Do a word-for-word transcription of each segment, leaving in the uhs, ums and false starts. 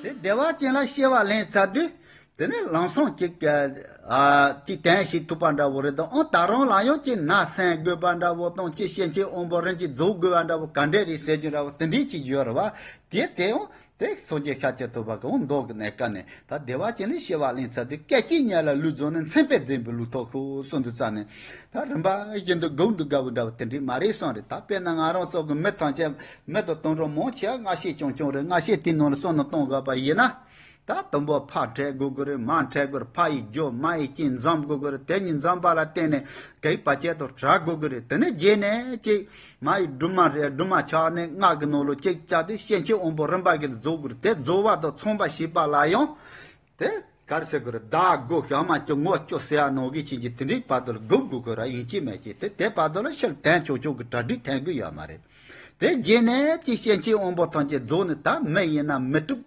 དེ་བདེ་བ་ཅན་ལ་སྐྱེ་བ་ལེན་ཚར་དུས། དེ་ནས་ལམ་སང་ཅིག་ཨ་ཅིག་དོན་བྱེད་ཐུབ་པ་འདྲ་བོ་རེད་དང་། ཨང་ད་རུང་ལ་ཡང་ཅིག་ན་སེམས་དགོས་པ་འདྲ་བོ་དང་། ཅིག་སྐྱེ་འཆི་དབང་པོ་རིམ་གྱིས་རྫོགས་དགོས་པ་འདྲ་བོ་ག་འདྲས་རེད་ཟེར་རྒྱུ་འདྲ་བོ་དེ་འདྲས་ཅིག་ཡོད་རེད་བ། དེ་དེ་ཡང་དེ་སངས་རྒྱས་ཤཱཀྱ་ཐུབ་པ་གི་འོང་མདོ་གི་གནས་སྐབས་ནས། ད་བདེ་བ་ཅན་ལ་སྐྱེ་བ་ལེན་ཚར་དུས། སྐད་ཅིག་ཉིད་ལ་ལུས་རྫོགས་ནས། མཚན་དཔེས་བསྟན་པའི་ལུགས་ཐོག་ཁུ་གསུངས་དུས་ཙམ་ནས། ད་རིམ་པ་བཞིན་དུ་སྒོམ་དུ་དགའ་བོ་འདྲ་བོ་དེ་འདྲས་མ་རེད་བསམ་རེད། ད་དཔེར་ན་ང་རང་ཚོ་གི་མི་ཐམས་ཅད་མི་དང་དུད་འགྲོ་མང་ཆེ་བ་སྔ་ཤེས་རྐྱང་རྐྱང་རེད། སྔ་ཤེས་དེའི་ནང་ལ་བསམ་མནོ་གཏོང་དགོས་པ་ཡིན་ན། ད་དང་པོ་ཕ་འཕྲད་དགོས་ཀྱི་རེད། མ་འཕྲད་དགོས་རེད། ཕ་ཡི་རྒྱུ་མ་ཡི་རྐྱེན་འཛོམས་དགོས་ཀྱི་རེད། དེ་གཉིས་འཛོམས་པ་ལ་བརྟེན་ནས་ག་ཡི་བར་ཆད་དང་བྲལ་དགོས་ཀྱི་རེད། དེ་ནས་རྗེས་ནས་ཅིག་མ་ཡི་སྦྲུམ་མ་རེད། སྦྲུམ་མ་ཆགས་ནས་མངལ་གྱི་ནང་ལ་ཅིག་བཅག་དུས་སྐྱེ་འཆི་དབང་པོ་རིམ་པ་བཞིན་དུ་རྫོགས་ཀྱི་རེད། དེ་རྫོགས་པ་དང་མཚུངས་པ་བྱེད་པ་ལ་ཡང་། དེ་ག་རེ་ཟེར་དགོས་རེད། བདག་སྒོ་བྱང་མ་བཅུ་ངོ་བཅུ་ཟེར་ཡ་ནང་བཞིན་བྱེད་ཀྱི་དེ་འདྲའི་བར་དུ་ལ་སྒོམ་དགོས་ཀྱི་རེད། ཡིན་གཅིག་མིན་གཅིག་དེ་དེ་བར་དུ་ལ་ཕྱིར་དོན་ཆོག་ཆོག་གི་གྲ་སྒྲིག་འཐེན་དགོས་ཡོད་མ་རེད། དེ་རྗེས་ནས་ཀྱི་སྐྱེ་འཆི་དབང་པོ་ཐམས་ཅད་རྫོགས་ནས། ད་མི་ཡིན་ན་མི་སྒྲུབ།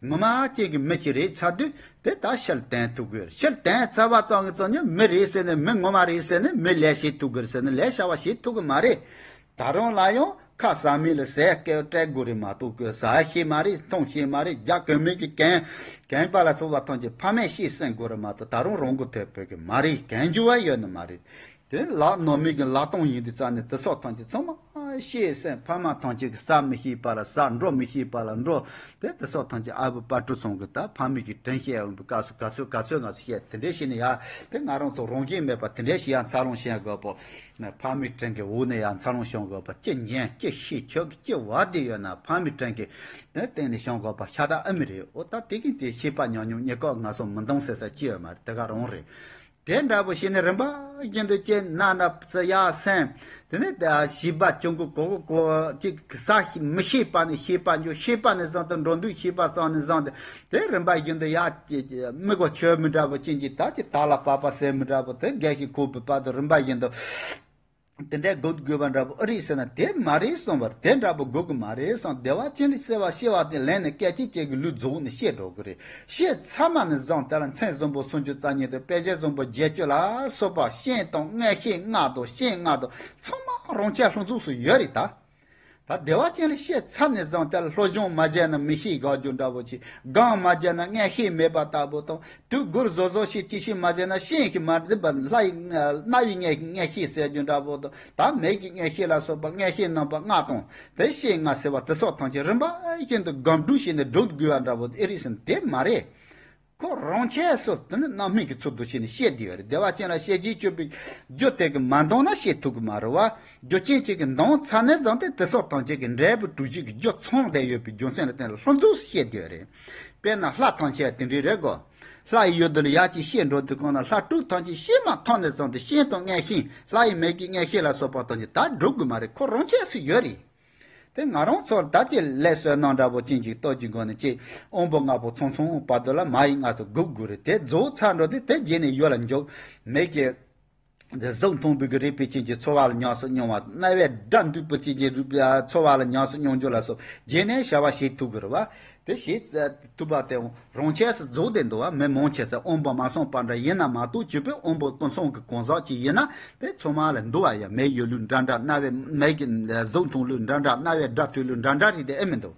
ངོ་མ་ཅིག་གི་མི་ཅིག་རེད་ཚར་དུས། དེ་ད་ཕྱིར་དོན་ཐུབ་དགོས། ཕྱིར་དོན་ཚར་བ་ཙམ་གྱིས་ཙམ་ནས་མི་རེད་ཟེར་ནས། མི་ངོ་མ་རེད་ཟེར་ནས་མི་ལས་བྱེད་ཐུབ་དགོས་ཟེར་ནས་ལས་བྱ་བ་བྱེད་ཐུབ་ཀྱི་མ་རེད། ད་རུང་ལ་ཡང་ཁ་ཟ་མི་ལ་ཟས་སྐལ་སྤྲད་དགོས་རེད་མ་གཏོགས། ཁོས་ཟ་ཤེས་མ་རེད། འཐུང་ཤེས་མ་རེད། རྒྱ་གོས་མི་གི་གན་གན་པ་ལ་སོགས་པ་ཐམས་ཅད་ཕ་མས་ཤེས་གསན་དགོས་རེད་མ་གཏོགས། ད་རུང་རང་མགོ་ཐོན་ཕོད་ཀྱི་མ་རེད། གན་རྒྱུ་བ་ཡོད་ནི་མ་རེད། དེ་ལག་ནོར་མི་གི་ལག་སྟོང་ཡིན་དུས་ཙམ་ནས་དེ་སོགས་ཐམས་ཅད་ཚང་མ་ཤེས་གསན། ཕ་མ་ཐམས་ཅད་ཀྱིས་ཟ་མི་ཤེས་པ་ལ་ཟ། འགྲོ་མི་ཤེས་པ་ལ་འགྲོ། དེ་དེ་སོགས་ཐམས་ཅད་ཨ་བུ་དཔལ་སྤྲུལ་ཚང་གིས་ད་ཕ་མའི་གི་དྲིན་བཤད་འོས་པའི་སྐབས་སུ་ག་ཚོད་ག་ཚོད་ང་ཚོ་བཤད། དེ་འདྲས་བྱས་ནས་ཡ་དེ་ང་རང་ཚོ་རང་བཞིན་མེད་པ་དེ་འདྲས་ཤིག་ཡ་འཚར་ལོངས་བྱེད་དགོས་པོ། ཕ་མའི་དྲིན་གྱི་འོག་ནས་ཡང་འཚར་ལོངས་བྱུང་དགོས་པ། ཅི་ཉན་ཅི་ཤེས་ཁྱོད་ཀྱི་ཅི་བ་དེ་ཡོད་ན་ཕ་མའི་དྲིན་གྱི་དེ་སྟེང་ནས་བྱུང་དགོས་པ་ཤ་སྟག་ཨ་མི་རེད། འོ་ད་དེ་གིན་དེ་ཤེས་པ་ཉམས་མྱོང་རྙེད་སྐབས་ང་ཚོ་མི་འདང་ཟེར་ས་ཅི་ཡོད་མ་རེད། དེ་ག་རང་རེད། དེ་འདྲ་པོ་བྱས་ནས་རིམ་པ་བཞིན་དུ་ཅི་ན་ན་ཚ་ཡ་སེམས། དེ་ནས་ད་ཤེས་པ་ཅུང་གི་གོ་གོ་ཅིག་ས་མི་ཤེས་པ་ནས་ཤེས་པ་འགྱུར། ཤེས་པ་ནས་བཟུང་སྟེ་འགྲོ་འདུག་ཤེས་པ་ཙམ་ནས་བཟུང་སྟེ། དེ་རིམ་པ་བཞིན་དུ་ཡ་ཅི་ཅི་མི་གོ་ཆོས་མི་འདྲ་པོ་ཅན་གྱི་ད་ཅི་ད་ལ་བབ་པ་ཟེར་མི་འདྲ་པོ་དེ་རྒས་ཤིང་ཁུག་པའི་བར་དུ་རིམ་པ་བཞིན་དུ། དེ་འདྲའི་སྒོམ་དགོས་པ་འདྲ་པོ་ཨེ་རེད་ཟེར་ན། དེ་མ་རེད་གསུངས་པར། དེ་འདྲ་པོ་དགོས་ཀྱི་མ་རེད་གསུངས། བདེ་བ་ཅན་ལ་སྐྱེ་བ་སྐྱེ་བ་དེ་ལེན་ནས་སྐད་ཅིག་གཅིག་གི་ལུས་རྫོགས་ནས་ཤི་འགྲོ་གི་རེད། ཤི་ཚར་མ་ནས་བཟུང་དེ་ལ་མཚན་བཟང་པོ་སུམ་ཅུ་རྩ་གཉིས་དང་དཔེ་བྱད་བཟང་པོ་བརྒྱད་ཅུ་ལ་སོགས་པ་སྤྱན་དང་མངོན་ཤེས་ལྔ་དང་སྤྱན་ལྔ་དང་ཚང་མ་རང་ཆས་ལྷུན་རྫོགས་སུ་ཡོད་རེད་ད། ད་བདེ་བ་ཅན་ལ་སྐྱེས་ཚར་ནས་བཟུང་དེ་ལ་སློབ་སྦྱོང་མ་བྱས་ན་མི་ཤེས་དགག་རྒྱུ་འདྲ་པོ་ཅིག་སྒོམ་མ་བྱས་ན་མངོན་ཤེས་མེད་པ་ལྟ་བུ་དང་། དུས་འགོར་བཟོ་བཟོ་ཞིག་ཅི་ཞིག་མ་བྱས་ན་སྤྱན་གྱིས་མ་བསྡུས་པ་ལྷ་ཡི་རྣ་བའི་མངོན་མངོན་ཤེས་ཟེར་རྒྱུ་འདྲ་པོ་དང་། ད་མིག་གི་མངོན་ཤེས་ལ་སོགས་པ་མངོན་ཤེས་རྣམ་པ་ལྔ་དང་དེ་སྤྱན་ལྔ་ཟེར་བ་དེ་སོགས་ཐམས་ཅད་རིམ་པ་བཞིན་དུ་སྒོམ་སྒྲུབ་བྱས་ནས་སྒྲུབ་དགོས་པ་འདྲ་པོ་ཨེ་རེད་ཟེར་ན་དེ་མ་རེད། ཁོ་རང་ཆས་སུ་དེ་ནི་རྣམ་སྨིན་གྱི་ཚུལ་དུ་བྱས་ནས་སྐྱེས་བསྡད་ཡོད་རེད། བདེ་བ་ཅན་ལ་སྐྱེ་བྱེད་སྤྱོད་པའི་རྒྱུ་དེ་གིས་མ་འདང་ན་སྐྱེ་ཐུབ་ཀྱི་མ་རེད་བ། རྒྱུ་རྐྱེན་གཅིག་གིས་འདང་ཚར་ནས་བཟུང་སྟེ་དེ་སོགས་ཐམས་ཅད་ཀྱི་འབྲས་བུ་གྲུབ་བྱེད་ཀྱི་རྒྱུ་ཚང་བསྡད་ཡོད་པའི་རྒྱུ་མཚན་ལ་བརྟེན་ལྷུན་རྫོགས་སུ་སྐྱེས་བསྡད་ཡོད་རེད། དཔེར་ན་ལྷ་ཐམས་ཅད་དེ་འདྲ་རེད་གོ། ལྷ་ཡི་ཡུལ་དུ་ལ་ཡར་ཅིག་སྐྱེས་འགྲོ་དུས་གང་ན་ལྷ་དྲུག་ཐམས་ཅད་སྐྱེས་མ་ཐག་ནས་བཟུང་སྟེ་སྤྱན་དང་མངོན་ཤེས་ལྷ་ཡི་མིག་གི་མངོན་ཤེས་ལ་སོགས་པ་ཐམས་ཅད་ད་སྒྲུབ་དགོས་མ་རེད། ཁོ་རང་ཆས་སུ་ཡོད་རེད། དེ་ང་རང་ཚོར་ད་ཅི་ལས་བསོད་ནམས་འདྲ་པོ་ཅན་ཅིག་སྟོབས་ཀྱི་སྒོ་ནས་ཅིག་དབང་པོ་ལྔ་པོ་ཚང་ཚང་བར་དུ་ལ་མ་ཡི་ལྔ་སོགས་སྒྲུབ་དགོས་རེད། དེ་རྫོགས་ཚར་འགྲོ་དུས་དེ་རྗེས་ནས་ཡུལ་ལ་འཇུག་མེད་ཀྱི་གཟུགས་མཐོང་བའི་གི་རིག་པའི་རྐྱེན་གྱིས་ཚོར་བ་ལ་ཉམས་སུ་མྱོང་བ། རྣ་བའི་སྒྲ་འདོད་པའི་རྐྱེན་གྱིས་རིག་པའི་ཚོར་བ་ལ་ཉམས་སུ་མྱོང་རྒྱུ་ལ་སོགས་རྗེས་ནས་བྱ་བ་བྱེད་ཐུབ་དགོས་རེད་བ། དེ་བྱེད་ཐུབ་པ་དེ། རང་ཆས་སུ་རྫོགས་བསྡད་འདུག་བ། མི་མང་ཆེ་ས་དབང་པོ་མ་སོང་པ་འདྲ་ཡིན་ན་མ་གཏོགས་བྱིས་པའི་དབང་པོ་ཀུན་སོང་གི་གང་ཟག་ཅིག་ཡིན་ན་དེ་ཚང་མ་ལ་འདུག་བ་ཡ། མེད་ཡོད་ལུས་འདྲ་འདྲ། རྣ་བའི་མེད་ཀྱི་གཟུགས་མཐོང་ལུས་འདྲ་འདྲ། རྣ་བའི་སྒྲ་ཐོས་ལུས་འདྲ་འདྲ་རེད་དེ་ཨེ་མི་འདུག་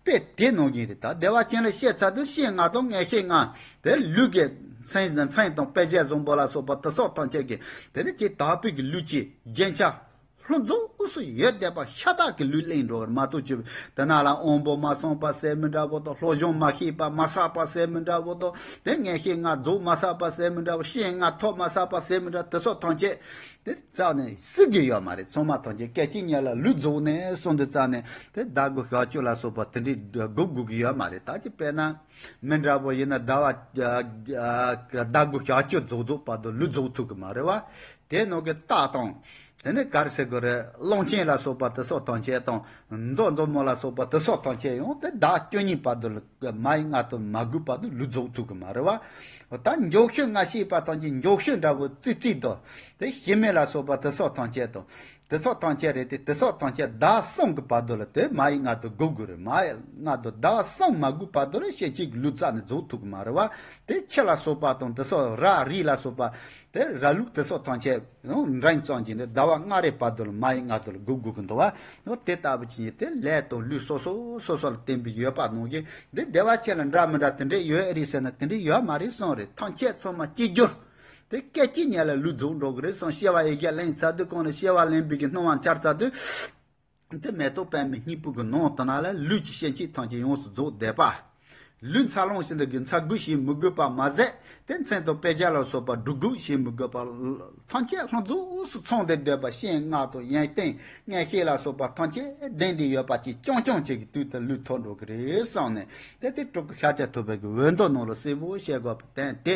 དཔེ་དེ་ནང་བཞིན་རེད། ད་བདེ་བ་ཅན་ལ་སྐྱེས་ཚར་དུས་སྤྱན་ལྔ་དང་མངོན་ཤེས་ལྔ་དེ་ལུས་ཀྱི་མཚན་མཚན་དང་དཔེ་བྱད་བཟང་པོ་ལ་སོགས་པ་དེ་སོགས་ཐམས་ཅད་ཀྱིས་དེ་ནི་ཅིག་དག་པའི་གི་ལུས་ཀྱི་རྒྱན་ཆ། ལྷུན་རྫོགས་སུ་ཡོད་བསྡད་པ་ཤ་སྟག་གི་ལུས་གླེང་འགྲོ་བར་མ་གཏོགས་ཅི། དེ་ན་ལ་དབང་པོ་མ་སོང་པ་ཟེར་མི་འདྲ་པོ་དང་། སློབ་སྦྱོང་མ་ཤེས་པ་མ་བསགས་པ་ཟེར་མི་འདྲ་པོ་དང་། དེ་མངོན་ཤེས་ལྔ་རྫོགས་མ་བསགས་པ་ཟེར་མི་འདྲ་པོ། སྤྱན་ལྔ་ཐོབ་མ་བསགས་པ་ཟེར་མི་འདྲ། དེ་སོགས་ཐམས་ཅད་དེ་རྩ་ནས་སྲིད་གི་ཡོད་མ་རེད། ཚང་མ་ཐམས་ཅད་སྐད་ཅིག་ཉིད་ལ་ལུས་རྫོགས་ནས་གསུངས་དུས་རྩ་ནས་དེ་ཟླ་དགུ་ཞག་བཅུ་ལ་སོགས་པ་དེ་འདྲའི་སྒུག་དགོས་ཀྱི་ཡོད་མ་རེད། ད་ཅི་དཔེར་ན། མི་འདྲ་པོ་ཡིན་ན་ཟླ་བ་ཟླ་དགུ་ཞག་བཅུ་རྫོགས་རྫོགས་བར་དུ་ལུས་རྫོགས་ཐུབ་ཀྱི་མ་རེད་བ། དེ་ནང་གི་རྟགས་དང་། དེ་ནས་ག་རེ་ཟེར་དགོས་རེད། གླང་ཆེན་ལ་སོགས་པ་དེ་སོགས་ཐམས་ཅད་དང་། མཛོ་མཛོ་མོ་ལ་སོགས་པ་དེ་སོགས་ཐམས་ཅད་ཡང་དེ་ཟླ་བཅུ་གཉིས་བར་དུ་ལ་མ་ཡི་ལྔ་དང་མ་རྒུད་བར་དུ་ལུས་རྫོགས་ཐུབ་ཀྱི་མ་རེད་བ། ད་མགྱོགས་ཤོས་ང་ཤེས་པ་ཐམས་ཅད་མགྱོགས་ཤོས་འདྲ་པོ་ཙིག་ཙིག་དང་། དེ་ཞི་མི་ལ་སོགས་པ་དེ་སོགས་ཐམས་ཅད་དང་། དེ་སོགས་ཐམས་ཅད་རེད་དེ། དེ་སོགས་ཐམས་ཅད་ཟླ་གསུམ་གྱི་བར་དུ་ལ་དེ་མ་ཡི་མངལ་དུ་སྒུག་དགོས་རེད། མ་ཡི་མངལ་དུ་ཟླ་གསུམ་མ་སྒུག་བར་དུ་ལ་སྐྱེ་མཆེད་ཀྱི་ལུས་རྩ་ནས་རྫོགས་ཐུབ་ཀྱི་མ་རེད་བ། དེ་ཁྱི་ལ་སོགས་པ་དང་། དེ་སོགས་ར་རི་ལ་སོགས་པ། དེ་ར་ལུག་དེ་སོགས་ཐམས་ཅད་འབྲིང་ཙམ་གྱིས་ནི་ཟླ་བ་ལྔ་རེའི་བར་དུ་ལ་མ་ཡི་མངལ་དུ་ལ་སྒུག་དགོས་ཀྱི་འདུག་བ། དེ་ལྟ་བུ་ཅིག་ཡིན་དེ། ལས་དང་ལུས་སོ་སོ་སོ་སོ་ལ་བརྟེན་པའི་ཡོད་པ་ནང་བཞིན། འདི་བདེ་བ་ཅན་ལ་འདྲ་མི་འདྲ་དེ་འདྲས་ཡོད་རེད་ཟེར་ན་དེ་འདྲས་ཡོད་མ་རེད་གསུངས་རེད། ཐམས་ཅད་ཚང་མ་སྐྱེ་འགྱུར། དེ་སྐད་ཅིག་ཉིད་ལ་ལུས་རྫོགས་འགྲོ་གི་རེད་གསུངས། སྐྱེ་བ་ཡི་གེ་ལེན་ཚར་དུས་གང་ལ་སྐྱེ་བ་ལེན་པའི་གི་སྣང་བ་འཆར་ཚར་དུས། དེ་མེ་ཏོག་པདྨའི་སྙིང་པོ་གི་ནང་དུ་ན་ལ་ལུས་ཀྱི་སྐྱེ་མཆེད་ཐམས་ཅད་ཡོངས་སུ་རྫོགས་བསྡད་པ། ལུས་འཚར་ལོངས་ཤིག་འདི་གི་འཚར་རྒུད་བྱེད་མི་དགོས་པ་མ་ཟད། དེ་མཚན་དང་དཔེ་བྱད་ལ་སོགས་པ་སྒྲོ་འགུག་བྱེད་མི་དགོས་པ། ཐམས་ཅད་ལྷུན་རྫོགས་སུ་ཚང་སྟེ་སྡོད་པ། སྤྱན་ལྔ་དང་ཡོན་ཏན་མངོན་ཤེས་ལ་སོགས་པ་ཐམས་ཅད་ལྡན་ཏེ་ཡོད་པ་ཅིག་རྐྱང་རྐྱང་ཅིག་གི་དུས་དུ་ལུས་ཐོབ་འགྲོ་གི་རེད་བསམ་ནས། དེ་དེ་སྤྲུལ་སྐུ་ཤཱཀྱ་ཐུབ་པའི་གི་འོད་མདོ་ནང་ལ་གསལ་པོ་བཤད་དགོས་པའི་དོན་དེ།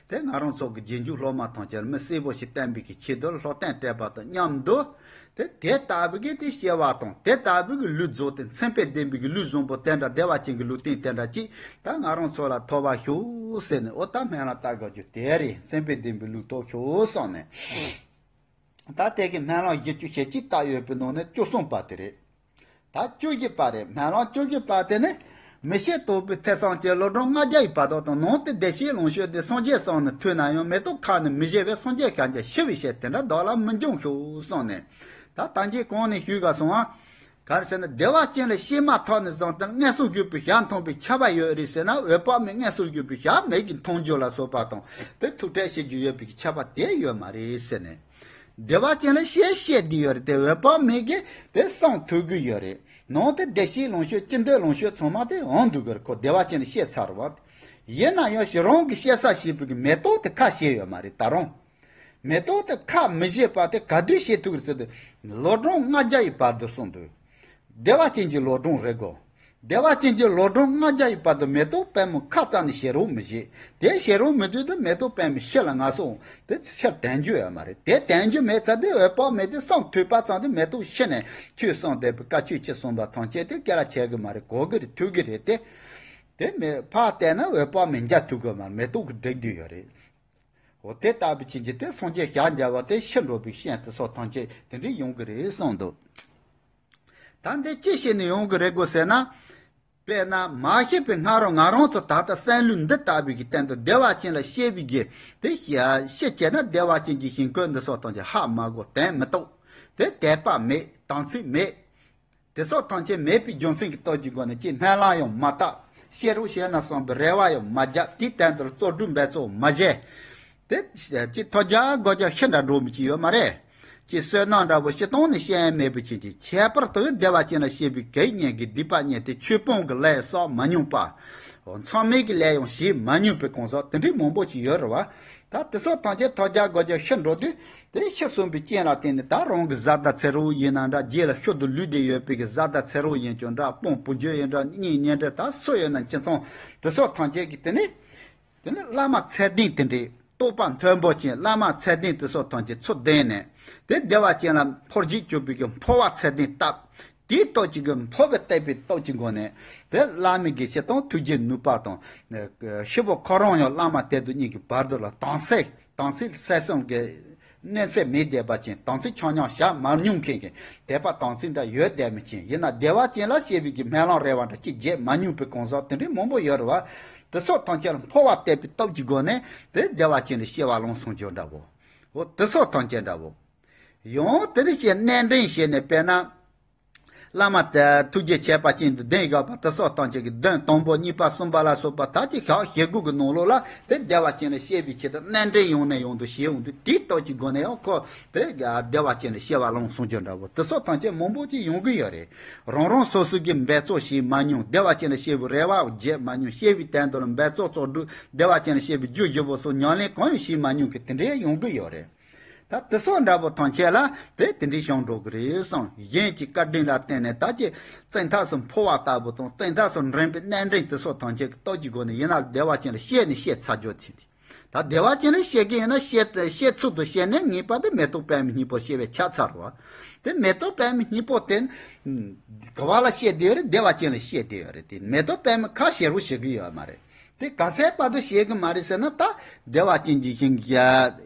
དེ་ང་རང་ཚོ་གི་རྗེས་འཇུག་སློབ་མ་ཐམས་ཅད་ལ་མི་གསལ་པོ་ཞིག་བསྟན་པའི་གི་ཆེད་དུ་སློབ་སྟོན་སྤྲད་པ་དང་མཉམ་དུ། དེ་དེ་ལྟ་བུ་གི་དེ་སྐྱེ་བ་དང་དེ་ལྟ་བུ་གི་ལུས་རྫོགས་ཏེ་མཚན་དཔེ་ལྡན་པའི་གི་ལུས་བཟང་པོ་དེ་འདྲ། བདེ་བ་ཅན་གྱི་ལུས་རྟེན་དེ་འདྲ་ཅིག་ད་ང་རང་ཚོ་ལ་ཐོབ་པར་ཤོག་ཟེར་ནས། འོ་ད་སྨོན་ལམ་བཏབ་དགོས་རྒྱུ་དེ་རེད། མཚན་དཔེ་ལྡན་པའི་ལུས་ཐོབ་ཤོག་གསུངས་ནས། ད་དེ་གི་སྨོན་ལམ་བཞི་བཅུ་ཞེ་གཅིག་བཏབ་ཡོད་པའི་ནང་ནས་བཅུ་གསུམ་པ་དེ་རེད། ད་བཅུ་བཞི་པ་རེད། སྨོན་ལམ་བཅུ་བཞི་པ་དེ་ནི། མི་ཤེས་རྟོགས་པའི་ཐེ་ཚོམ་གྱིས། ལོ་གྲངས་ལྔ་བརྒྱ་ཡི་བར་དོ་དང་། ནང་དུ་བདེ་གཤེགས་ལོངས་སྤྱོད་དེ། སངས་རྒྱས་བསམ་ནས་ཐོས་ན་ཡང་། མེ་ཏོག་ཁ་ནི་མི་བཞེས་པས། སངས་རྒྱས་ཞལ་མཇལ་ཞི་བའི་ཕྱིར། དེ་འདྲ་བདག་ལ་མི་འབྱུང་ཤོག་གསུངས་ནས། ད་ལྟ་རྒྱས་གོང་ནས་ཞུས་ག་སོང་ང་། ག་རེ་ཟེར་ན་བདེ་བ་ཅན་ལ་སྐྱེས་མ་ཐག་ནས་བཟུང་སྟེ་མངོན་སུམ་བརྒྱུད་པའི་ཞལ་མཐོང་བའི་ཁྱབ་པ་ཡོད་རེད་ཟེར་ན། འོད་དཔག་མེད་མངོན་སུམ་བརྒྱུད་པའི་ཞལ་མིག་གིས་མཐོང་རྒྱུ་ལ་སོགས་པ་དང་། དེ་ཐུགས་ཁྲལ་བྱེད་རྒྱུ་ཡོད་པའི་ཁྱབ་པ་དེ་ཡོད་མ་རེད་ཟེར་ནས། བདེ་བ་ཅན་ལ་ཤེས་ཤེས་བསྡད་ཡོད་རེད་དེ། འོད་དཔག་མེད་ཀྱིས་དེ་གསུང་ཐོས་ཀྱི་ཡོད་རེད། ནང་དུ་བདེ་གཤེགས་ལོངས་སྤྱོད་ཅི་འདོད་ལོངས་སྤྱོད་ཚང་མ་དེ་འོང་འདུག་གི་རེད། ཁོ་བདེ་བ་ཅན་ལ་ཤེས་ཚར་བ། ཡིན་ན་ཡང་ཞི་རང་གི་ཤེས་ས་ཞེས་པའི་གི་མེ་ཏོག་དེ་ཁ་ཕྱེ་ཡོད་མ་རེད་ད་རུང་། མེ་ཏོག་དེ་ཁ་མི་ཕྱེ་བ་དེ་ག་དུས་ཕྱེ་ཐུབ་ཀྱི་རེད་ཟེར་དུས། ལོ་གྲངས་ལྔ་བརྒྱ་ཡི་བར་དུ་གསུངས་འདུག་བདེ་བ་ཅན་གྱི་ལོ་གྲངས་རེད་གོ། བདེ་བ་ཅན་གྱི་ལོ་གྲངས་ལྔ་བརྒྱ་ཡི་བར་དུ་མེ་ཏོག་པད་མོ་ཁ་རྩ་ནས་ཕྱེ་རོགས་མི་བྱེད། དེ་ཕྱེ་རོགས་མི་དུས་དུ་མེ་ཏོག་པད་མོ་ཕྱི་ལ་ང་སོང་དེ་ཕྱིར་དོན་རྒྱུ་ཡོད་མ་རེད། དེ་དོན་རྒྱུ་མེད་ཚར་དུས་འོད་དཔག་མེད་དེ་གསུང་ཐོས་པ་ཙམ་དུ་མེ་ཏོག་ཕྱི་ནས་ཁྱོད་གསུངས་བསྡད་པའི་བཀའ་ཆོས་ཅི་གསུངས་པ་ཐམས་ཅད་དེ་སྐད་ལ་ཆད་གི་མ་རེད། གོ་གི་རེད། ཐོས་གི་རེད་དེ། དེ་མེ་ཕར་བལྟས་ན་འོད་དཔག་མེད་མཇལ་ཐུབ་གི་མ་རེད། མེ་ཏོག་གི་འགྲིག་རྒྱུ་ཡོད་རེད། འོ་དེ་ལྟ་བུ་ཅན་གྱི་དེ་སངས་རྒྱས་ཞལ་མཇལ་བ་དེ་ཤི་འགྲོ་བའི་ཤན་དེ་སོགས་ཐམས་ཅད་དེ་འདྲའི་ཡོང་གི་རེད་གསུངས་འདུག་ད་འདི་ཅི་བྱས་ནས་ཡོང་གི་རེད་གོ་ཟེར་ན། དཔེར་ན་མ་ཤེས་པའི་སྔ་རོལ་ང་རང་ཚོ་ད་ལྟ་སེམས་ལུས་འདི་ལྟ་བུའི་གི་སྟེང་དུ་བདེ་བ་ཅན་ལ་སྐྱེས་པའི་གི་དེ་ཤི་བྱས་ན་བདེ་བ་ཅན་གྱི་ཞིང་བཀོད་འདི་སོགས་ཐམས་ཅད་ཧ་མ་གོ་དོན་མི་རྟོགས། དེ་དད་པ་མེད། དམ་ཚིག་མེད། དེ་སོགས་ཐམས་ཅད་མེད་པའི་རྒྱུ་མཚན་གྱི་སྟོབས་ཀྱི་སྒོ་ནས་ཅིག་སྨོན་ལམ་ཡང་མ་བཏབ། ཤེས་རོགས་བྱས་ན་བསམ་པའི་རེ་བ་ཡང་མ་བརྒྱབ། དེའི་སྟེང་དུ་བརྩོན་འགྲུས་འབད་རྩོལ་མ་བྱས། དེ་ཅིག་ཐོས་རྒྱ་སྒོམ་རྒྱ་ཤི་འདྲ་འགྲོ་མི་ཅིག་ཡོད་མ་རེད། ཅིག་བསོད་ནམས་འདྲ་བོ་ཅི་གཏོང་ནས་ཤེས་ཡ་མེད་པའི་ཕྱིན་ཅི། ཁྱད་པར་དུ་བདེ་བ་ཅན་ལ་སྐྱེས་པའི་གད་སྙིགས་ཀྱི་སྡིག་པ་རྙེད་དེ་ཆོས་སྤོང་གི་ལས་བསགས་མ་མྱོང་པ། མཚམས་མེད་ཀྱི་ལས་ཡང་བྱེད་མ་མྱོང་པའི་གང་ཟག་དེ་འདྲའི་མང་པོ་ཅིག་ཡོད་རེད་བ། ད་དེ་སོགས་ཐམས་ཅད་ཐོས་རྒྱ་སྒོམ་རྒྱ་ཤི་འགྲོ་དུས། དེ་ཤི་གསོན་པའི་རྐྱེན་ལ་བརྟེན་ནས་ད་རང་གི་བཟའ་ཟླ་ཚེ་རོགས་ཡིན་ན་འདྲ། རྗེས་ལ་ཤུལ་དུ་ལུས་བསྡད་ཡོད་པའི་གི་བཟའ་ཟླ་ཚེ་རོགས་ཡིན་ཀྱང་འདྲ། སྤུན་སྤུན་མཆེད་ཡིན་འདྲ། གཉེན་ཉེ་འདྲ། ད་སུ་ཡོད་ན་ཁྱིམ་ཚང་དེ་སོགས་ཐམས་ཅད་ཀྱིས་དེ་ནི། དེ་ནི་བླ་མ་ཚད་ལྡན་དེ་འདྲའི་རྟོགས་པ་མཐོན་པོ་ཅན་བླ་མ་ཚད་ལྡན་དེ་སོགས་ཐམས་ཅད་ཚུར་བསྟེན་ནས། དེ་བདེ་བ་ཅན་ལ་འཕོ་བྱེད་སྤྱོད་པའི་གི་འཕོ་བ་ཚད་ལྡན་བཏབ། དེའི་སྟོབས་ཀྱིས་གི་འཕོ་བའི་བཏབ་པའི་སྟོབས་ཀྱི་སྒོ་ནས། དེ་བླ་མའི་གི་བྱེད་སྟངས་ཐུགས་རྗེ་ནུས་པ་དང་། ཤི་བོ་ཁོ་རང་ཡང་བླ་མ་དེ་དང་གཉིས་ཀྱི་བར་དུ་ལ་དམ་ཚིག་དམ་ཚིག་གསལ་གསུམ་གྱི་གནོད་འཚེ་མེད་བསྡད་པ་ཅན། དམ་ཚིག་ཆ་མཉམ་བཞག་མ་མྱོང་མཁན་གྱི་དད་པ་དམ་ཚིག་འདྲ་ཡོད་བསྡད་མི་ཅན། ཡིན་ན་བདེ་བ་ཅན་ལ་སྐྱེས་པའི་གི་སྨོན་ལམ་རེ་བ་འདྲ་ཅིག་བརྗེད་མ་མྱོང་པའི་གང་ཟག་དེ་འདྲའི་མང་པོ་ཡོད་རེད་བ། དེ་སོགས་ཐམས་ཅད་ལ་འཕོ་བ་བཏབ་པའི་སྟོབས་ཀྱི་སྒོ་ནས་དེ་བདེ་བ་ཅན་ལ་སྐྱེ་བ་ལེན་གསུང་རྒྱུ་འདྲ་བོ། འོ་དེ་སོགས་ཐམས་ཅད་འདྲ་བོ། ཡང་དེ་ནི་ཅིག་གནས་འདྲེན་བྱས་ནས། དཔེར་ན། བླ་མ་དེ་ཐུགས་རྗེ་ཆེ་བ་ཅན་དུ་གདན་བཞག་པ་དེ་སོགས་ཐམས་ཅད་ཀྱི་གདན་དང་པོ་གཉིས་པ་གསུམ་པ་ལ་སོགས་པ་ད་ཅིག་ཞག་བཞེས་སྒོ་གི་ནང་ལོགས་ལ་དེ་བདེ་བ་ཅན་ལ་སྐྱེ་བའི་ཆེད་དུ་གནས་འདྲེན་ཡང་ནས་ཡང་དུ་བྱེད་འོང་དུས། དེའི་སྟོབས་ཀྱི་སྒོ་ནས་ཡང་ཁོ་དེ་བདེ་བ་ཅན་ལ་སྐྱེ་བ་ལེན་གསུང་རྒྱུ་འདྲ་བོ། དེ་སོགས་ཐམས་ཅད་མང་པོ་ཅིག་ཡོང་གི་ཡོད་རེད། རང་རང་སོ་སོ་གི་འབད་རྩོལ་བྱེད་མ་མྱོང་། བདེ་བ་ཅན་ལ་སྐྱེ་བའི་རེ་བ་བརྗེད་མ་མྱོང་། སྐྱེ་བའི་དོན་དུ་ལ་འབད་རྩོལ་རྩོལ་སྒྲུབ། བདེ་བ་ཅན་ལ་སྐྱེ་བའི་རྒྱུ་བཞི་པོ་སོགས་ཉམས་ལེན་གང་ཡང་བྱེད་མ་མྱོང་གི་དེ་འདྲའི་ཡོང་གི་ཡོད་རེད། ད་དེ་སོགས་འདྲ་པོ་ཐམས་ཅད་ལ་དེ་དེ་འདྲའི་བྱུང་འགྲོ་གི་རེད་བསམ། གཞན་གྱི་བཀའ་དྲིན་ལ་བརྟེན་ནས་ད་ཅི་བཙན་ཐབས་སུ་འཕོ་བ་ལྟ་བུ་དང་། བཙན་ཐབས་སུ་འདྲེན་པའི་གནས་འདྲེན་དེ་སོགས་ཐམས་ཅད་ཀྱི་སྟོབས་ཀྱི་སྒོ་ནས་ཡིན་ན་བདེ་བ་ཅན་ལ་སྐྱེས་ནས་སྐྱེས་ཚར་རྒྱུ་དེ་རེད། ད་བདེ་བ་ཅན་ལ་སྐྱེས་ཀྱི་ཡིན་ན་སྐྱེས་སྐྱེས་ཚུལ་དུ་བཤད་ནས་ངེས་པར་དུ་མེ་ཏོག་པདྨའི་སྙིང་པོ་སྐྱེ་བའི་ཆ་ཚང་རེད་བ། དེ་མེ་ཏོག་པདྨའི་སྙིང་པོ་དེ་ག་བ་ལ་སྐྱེས་བསྡད་ཡོད་རེད། བདེ་བ་ཅན་ལ་སྐྱེས་བསྡད་ཡོད་རེད། དེ་མེ་ཏོག་པདྨའི་ཁ་ཕྱེ་རོགས་བྱེད་ཀྱི་ཡོད་མ་རེད། དེ་ག་ཚད་བར་དུ་བྱེད་ཀྱི་མ་རེད་ཟེར་ན། ད་བདེ་བ་ཅན་གྱི་ཞིང་ཡ་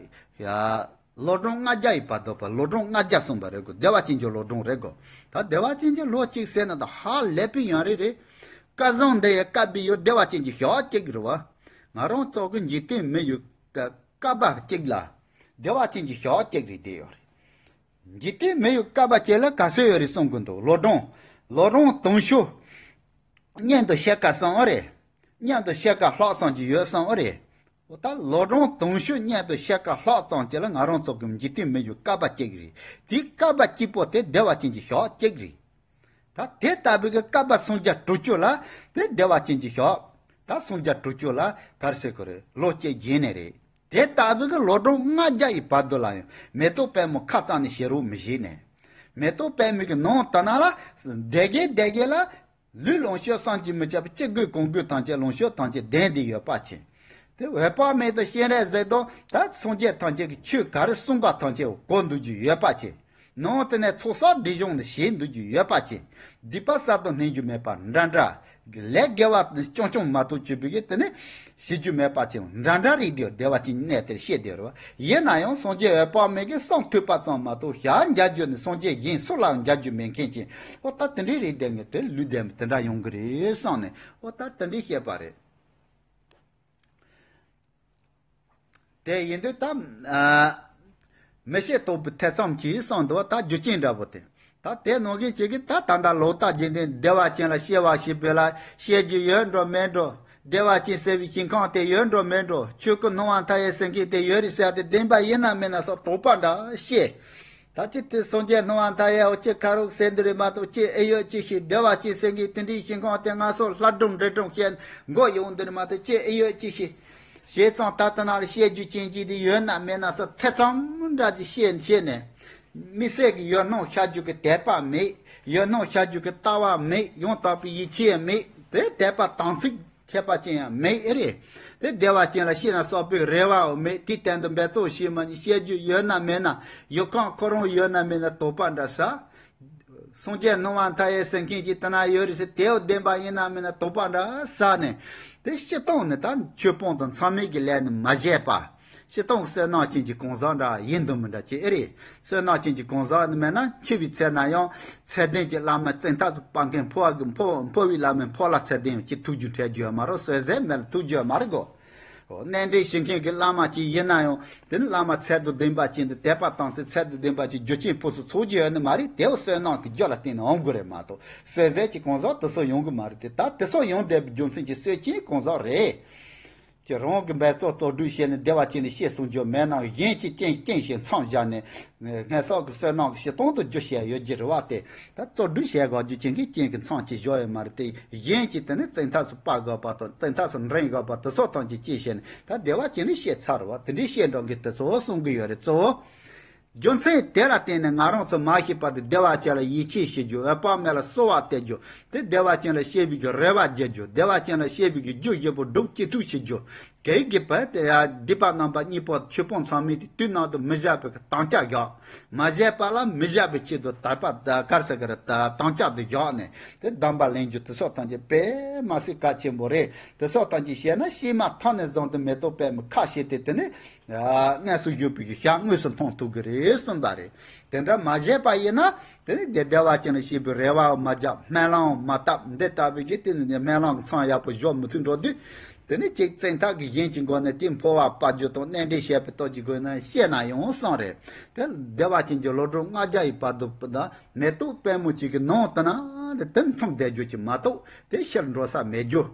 ཡ། ལོ་གྲངས་ལྔ་བརྒྱ་ཡི་བར་དུ་བ། ལོ་གྲངས་ལྔ་བརྒྱ་གསུངས་པ་རེད་གོ། བདེ་བ་ཅན་གྱི་ལོ་གྲངས་རེད་གོ། ད་བདེ་བ་ཅན་གྱི་ལོ་གཅིག་ཟེར་ན་ད་ཧ་ལས་པའི་ཡང་རེད་རེད། སྐལ་བཟང་འདི་ཡི་བསྐལ་པའི་ཡུན་བདེ་བ་ཅན་གྱི་ཞག་གཅིག་རེད་བ། ང་རང་ཚོ་གི་འཇིག་རྟེན་མི་ཡི་བསྐལ་པ་གཅིག་ལ་བདེ་བ་ཅན་གྱི་ཞག་གཅིག་རེད་བསྡད་ཡོད་རེད། འཇིག་རྟེན་མི་ཡི་བསྐལ་པ་གཅིག་ལ་ག་ཚོད་ཡོད་རེད་གསུང་གི་འདུག། ལོ་གྲངས་ལོ་གྲངས་དུང་ཕྱུར་མཉམ་དུ་ཕྱེད་ཀ་གསུངས་ཨ་རེད། མཉམ་དུ་ཕྱེད་ཀ་ལྷག་ཙམ་གྱི་ཡོད་གསུངས་ཨ་རེད། འོ་ད་ལོ་གྲངས་དུང་ཕྱུར་མཉམ་དུ་ཕྱེད་ཀ་ལྷག་ཙམ་གྱི་ལ་ང་རང་ཚོ་གི་འཇིག་རྟེན་མི་ཡི་བསྐལ་པ་གཅིག་རེད། དེའི་བསྐལ་པ་གཅིག་པོ་དེ་བདེ་བ་ཅན་གྱི་ཞག་གཅིག་རེད། ད་དེ་ལྟ་བུའི་གི་བསྐལ་པ་སུམ་བརྒྱ་དྲུག་ཅུ་ལ་དེ་བདེ་བ་ཅན་གྱི་ཞག། ད་སུམ་བརྒྱ་དྲུག་ཅུ་ལ་ག་རེ་ཟེར་དགོས་རེད། ལོ་གཅིག་རྗེས་ནས་རེད། དེ་ལྟ་བུའི་གི་ལོ་གྲངས་ལྔ་བརྒྱ་ཡི་བར་དུ་ལ་ཡང་མེ་ཏོག་པད་མོ་ཁ་རྩང་ནས་བཞད་རོགས་མི་བྱེད་ནས། མེ་ཏོག་པད་མོ་གི་ནང་དུ་ན་ལ་བདེ་དགེ་བདེ་དགེ་ལ་ལུས་ལོངས་སྤྱོད་བསམ་གྱིས་མི་ཁྱབ་པ་ཅི་དགོས་གང་དགོས་ཐམས་ཅད་ལོངས་སྤྱོད་ཐམས་ཅད་ལྡན་ཏེ་ཡོད་པ་ཅན། དེ་འོད་དཔག་མེད་དང་སྤྱན་རས་གཟིགས་དང་ད་སངས་རྒྱས་ཐམས་ཅད་ཀྱི་ཆོས་ག་རེ་གསུངས་པ་ཐམས་ཅད་གོ་འདུག་རྒྱུ་ཡོད་པ་ཅན། ནང་དེ་ནས་ཚོགས་བསགས་སྒྲིབ་སྦྱོང་ནི་བྱེད་འདུག་རྒྱུ་ཡོད་པ་ཅན། སྡིག་པ་བསགས་དང་བསྙེན་རྒྱུ་མེད་པ་འདྲ་འདྲ། ལས་དགེ་བ་རྐྱང་རྐྱང་མ་གཏོགས་བྱེད་པའི་གི་དེ་ནི་བྱེད་རྒྱུ་མེད་པ་ཅན་འདྲ་འདྲ་རེད་དེ། བདེ་བ་ཅན་གནས་དེར་བཤད་དེ་རེད་བ། ཡིན་ན་ཡང་སངས་རྒྱས་འོད་དཔག་མེད་ཀྱི་གསུང་ཐོས་པ་ཙམ་མ་གཏོགས་ཞལ་མཇལ་རྒྱུ་ནི་སངས་རྒྱས་གཞན་སུ་ལའང་མཇལ་རྒྱུ་མེད་མཁན་ཅན། འོ་ད་དེ་འདྲའི་རེད་དེ་ངས་དེ་ལུས་ལྡན་པ་དེ་འདྲ་ཡོང་གི་རེད་བསམ་ནས། འོ་ད་དེ་འདྲའི་བཤད་པ་རེད། དེ་ཡིན་དུས་ད། ཨ། མི་ཤེས་རྟོགས་པའི་ཐེ་ཚོམ་གྱིས་གསུངས་འདུག་བ། ད་རྒྱུ་རྐྱེན་འདྲ་པོ་དེ། ད་དེ་ནང་བཞིན་བྱེད་ཀྱི་ད་ད་ལྟ་ལོག་ལྟ་རྒྱུ་འདི་བདེ་བ་ཅན་ལ་སྐྱེ་བ་ཞིག་བོད་ལ་སྐྱེ་རྒྱུ་ཡོད་འགྲོ་མེད་འགྲོ། བདེ་བ་ཅན་ཟེར་བའི་ཞིང་ཁམས་དེ་ཡོད་འགྲོ་མེད་འགྲོ། ཆོས་སྐུ་སྣང་བ་མཐའ་ཡས་ཟེར་མཁན་དེ་ཡོད་རེད་ཟེར་ཏེ་བདེན་པ་ཡིན་ན་མིན་ན་སོགས་དོགས་པ་འདྲ་སྐྱེས། ད་ཅི་སྟེ་སངས་རྒྱས་སྣང་བ་མཐའ་ཡས་འོ་ཅི་ཁ་རོག་ཟེར་འདི་རེད་མ་གཏོགས་ཅི་ཨེ་ཡོད་ཅི་ཤེས། བདེ་བ་ཅན་ཟེར་མཁན་དེ་འདྲའི་ཞིང་ཁམས་དེ་ང་ཚོ་ལྷ་སྒྲུང་འདྲེ་སྒྲུང་བཤད་མགོ་ཡོང་འདི་རེད་མ་གཏོགས་ཅི་ཨེ་ཡོད་ཅི་ཤེས། བྱས་ཙང་ད་ལྟ་ན་ལ་བཤད་རྒྱུ་ཅན་གྱི་དེ་ཡོད་ན་མེད་ན་ས་ཐེ་ཚོམ་འདྲ་ཅིག་བཤད་བཤད་ནས། དམིགས་བསལ་གྱི་ཡུལ་སྣང་ཤར་རྒྱུ་གི་དད་པ་མེད། ཡུལ་སྣང་ཤར་རྒྱུ་གི་ལྟ་བ་མེད། ཡང་དག་པའི་ཡིད་ཆེས་མེད། དེ་དད་པ་དམ་ཚིག་ཁྱད་པར་ཅན་ཡང་མེད་ཨེ་རེད། དེ་བདེ་བ་ཅན་ལ་སྐྱེས་ན་སོགས་པའི་རེ་བའོ་མེད། དེའི་སྟེང་དུ་འབད་རྩོལ་བྱེད་མ་ནི་བཤད་རྒྱུ་ཡོད་ན་མེད་ན་ཡུལ་ཁམས་ཁོ་རང་ཡོད་ན་མེད་ན་དོགས་པ་འདྲ་ས། སངས་རྒྱས་སྣང་བ་མཐའ་ཡས་ཟེར་མཁན་གྱི་དེ་ན་ཡོད་རེད་ཟེར་དེའོ་བདེན་པ་ཡིན་ན་མིན་ན་དོགས་པ་འདྲ་ཟ་ནས། དེ་སྤྱིར་བཏང་ནི་ད་ཆོས་སྤོང་དང་མཚམས་མེད་ཀྱི་ལས་ནི་མ་བྱས་པ། སྤྱིར་བཏང་བསོད་ནམས་ཅན་གྱི་གང་ཟག་འདྲ་ཡིན་འདུག་མི་འདྲ་ཅི་ཨེ་རེད། བསོད་ནམས་ཅན་གྱི་གང་ཟག་ནི་མེད་ན་འཆི་བའི་ཚེ་ན་ཡང་ཚད་ལྡན་གྱི་བླ་མའི་བཙན་ཐབས་སུ་སྤང་མཁན་འཕོ་བ་གི་འཕོ་འཕོ་བའི་བླ་མའི་འཕོ་ལ་ཚད་ལྡན་ཡང་ཅི་ཐུགས་རྒྱུད་འཕྲད་རྒྱུ་ཡོད་མ་རེད། བསོད་ཟད་མེད་ལ་ཐུགས་རྒྱུད་ཡོད་མ་རེད་གོ། འོ་གནས་འདྲེན་བྱེད་མཁན་གྱི་བླ་མ་ཅིག་ཡིན་ན་ཡང་དེ་ནི་བླ་མ་ཚད་དུ་ལྡན་པ་ཅིག་འདི་དད་པ་དམ་ཚིག་ཚད་དུ་ལྡན་པ་ཅིག་རྒྱུ་རྐྱེན་ཕུན་སུམ་ཚོགས་ཀྱི་ཡོད་ནི་མ་རེད། དེའོ་བསོད་ནམས་ཀྱི་རྒྱུ་ལ་བརྟེན་ནས་འོང་དགོས་རེད་མ་གཏོགས་བསོད་ཟད་ཀྱི་གང་ཟག་དེ་ཚོ་ཡོང་གི་མ་རེད། དེ་ད་དེ་ཚོ་ཡོང་བསྡད་པའི་རྒྱུ་མཚན་གྱིས་བསོད་ཅན་གང་ཟག་རེད། ཀྱི་རང་གི་འབད་རྩོལ་རྩོལ་སྒྲུབ་བྱས་ནས་བདེ་བ་ཅན་ནི་ཤེས་གསུང་རྒྱུ་མེད་ན་གཞན་གྱི་རྐྱེན་རྐྱེན་བཞིན་མཚམས་བཞག་ནས་སྔར་སོགས་ཀྱི་བསོད་ནམས་ཀྱི་བྱེད་སྟངས་དུ་རྒྱུ་བཤད་ཡོད་ཀྱི་རེད་བ། དེ་ད་རྩོལ་སྒྲུབ་བྱས་དགོས་རྒྱུ་ཅན་གྱི་རྐྱེན་གྱི་མཚམས་ཀྱིས་བཞག་ཡོད་མ་རེད། དེ་གཞན་གྱིས་དེ་ནི་བཙན་ཐབས་སུ་སྤར་དགོས་པ་དང་བཙན་ཐབས་སུ་འདྲེན་དགོས་པ་དེ་སོགས་ཐམས་ཅད་ཅི་བཤད་ནས་ད་བདེ་བ་ཅན་ནི་བཤད་ཚར་བ་དེ་འདྲའི་བཤད་འགྲོ་མཁན་དེ་ཚོ་གསུང་གི་ཡོད་རེད། གཙོ་བོ། རྒྱུ་མཚན་དེ་ལ་བརྟེན་ནས་ང་རང་ཚོ་མ་ཤེས་པ་དེ་བདེ་བ་ཅན་ལ་ཡིད་ཆེས་བྱེད་རྒྱུ། འོད་དཔག་མེད་ལ་གསོལ་བ་འདེབས་རྒྱུ། དེ་བདེ་བ་ཅན་ལ་སྐྱེ་བའི་གི་རེ་བ་རྒྱག་རྒྱུ། བདེ་བ་ཅན་ལ་སྐྱེ་བའི་གི་རྒྱུ་བཞི་པོ་སྒྲུབ་ཅི་ཐུབ་བྱེད་རྒྱུ། གལ་སྲིད་པ་དེ་ཡང་སྡིག་པ་རྣམ་པ་གཉིས་པོ་ཆོས་སྤོང་མཚམས་མེད་དེ་དུས་ནང་དུ་མི་བཞག་པའི་གི་དམ་བཅའ་བཞག་མ་བྱས་པ་ལ་མི་བཞག་པའི་ཆེད་དུ་དད་པ་གར་ས་གར་དམ་བཅའ་དེ་བཞག་ནས་དེ་སྡོམ་པ་ལེན་རྒྱུ་དེ་སོགས་ཐམས་ཅད་དཔེ་མ་སྲིད་གལ་ཆེན་པོ་རེད། དེ་སོགས་ཐམས་ཅད་བྱས་ན་ཤེས་མ་ཐག་ནས་བཟུང་སྟེ་མེ་ཏོག་པད་མོ་ཁ་ཕྱེ་སྟེ་དེ་ནི། ཡ། དངོས་སུ་བཞུགས་པའི་གི་ཞག་དངོས་སུ་མཐོང་ཐུབ་ཀྱི་རེད་གསུངས་པ་རེད། དེ་འདྲ་མ་བྱས་པ་ཡིན་ན་དེ་ནི་བདེ་བདེ་བ་ཅན་ལ་སྐྱེ་བའི་རེ་བའང་མ་བརྒྱབ། སྨོན་ལམ་མ་བཏབ། འདི་ལྟ་བུའི་གི་དེ་ནི་སྨོན་ལམ་གྱི་མཚམས་ཡག་པོ་འཇོག་མི་ཐུབ་འགྲོ་དུས། དེ་ནི་གཅིག་བཙན་ཐབས་ཀྱིས་གཞན་གྱི་མགོ་ནས་དེ་འཕོ་བ་སྤར་རྒྱུ་དང་གནས་འདྲེན་བྱས་པའི་སྟོབས་ཀྱི་སྒོ་ནས་བཤད་ན་ཡང་གསུངས་རེད། དེ་བདེ་བ་ཅན་གྱི་ལོ་གྲངས་ལྔ་བརྒྱ་ཡི་བར་དུ་ད་མེ་ཏོག་པད་མོ་གཅིག་གི་ནང་དུ་ན་དེ་དེ་མཐོང་བསྡད་རྒྱུ་གཅིག་མ་གཏོགས་དེ་ཕྱིར་འགྲོ་ས་མེད་རྒྱུ།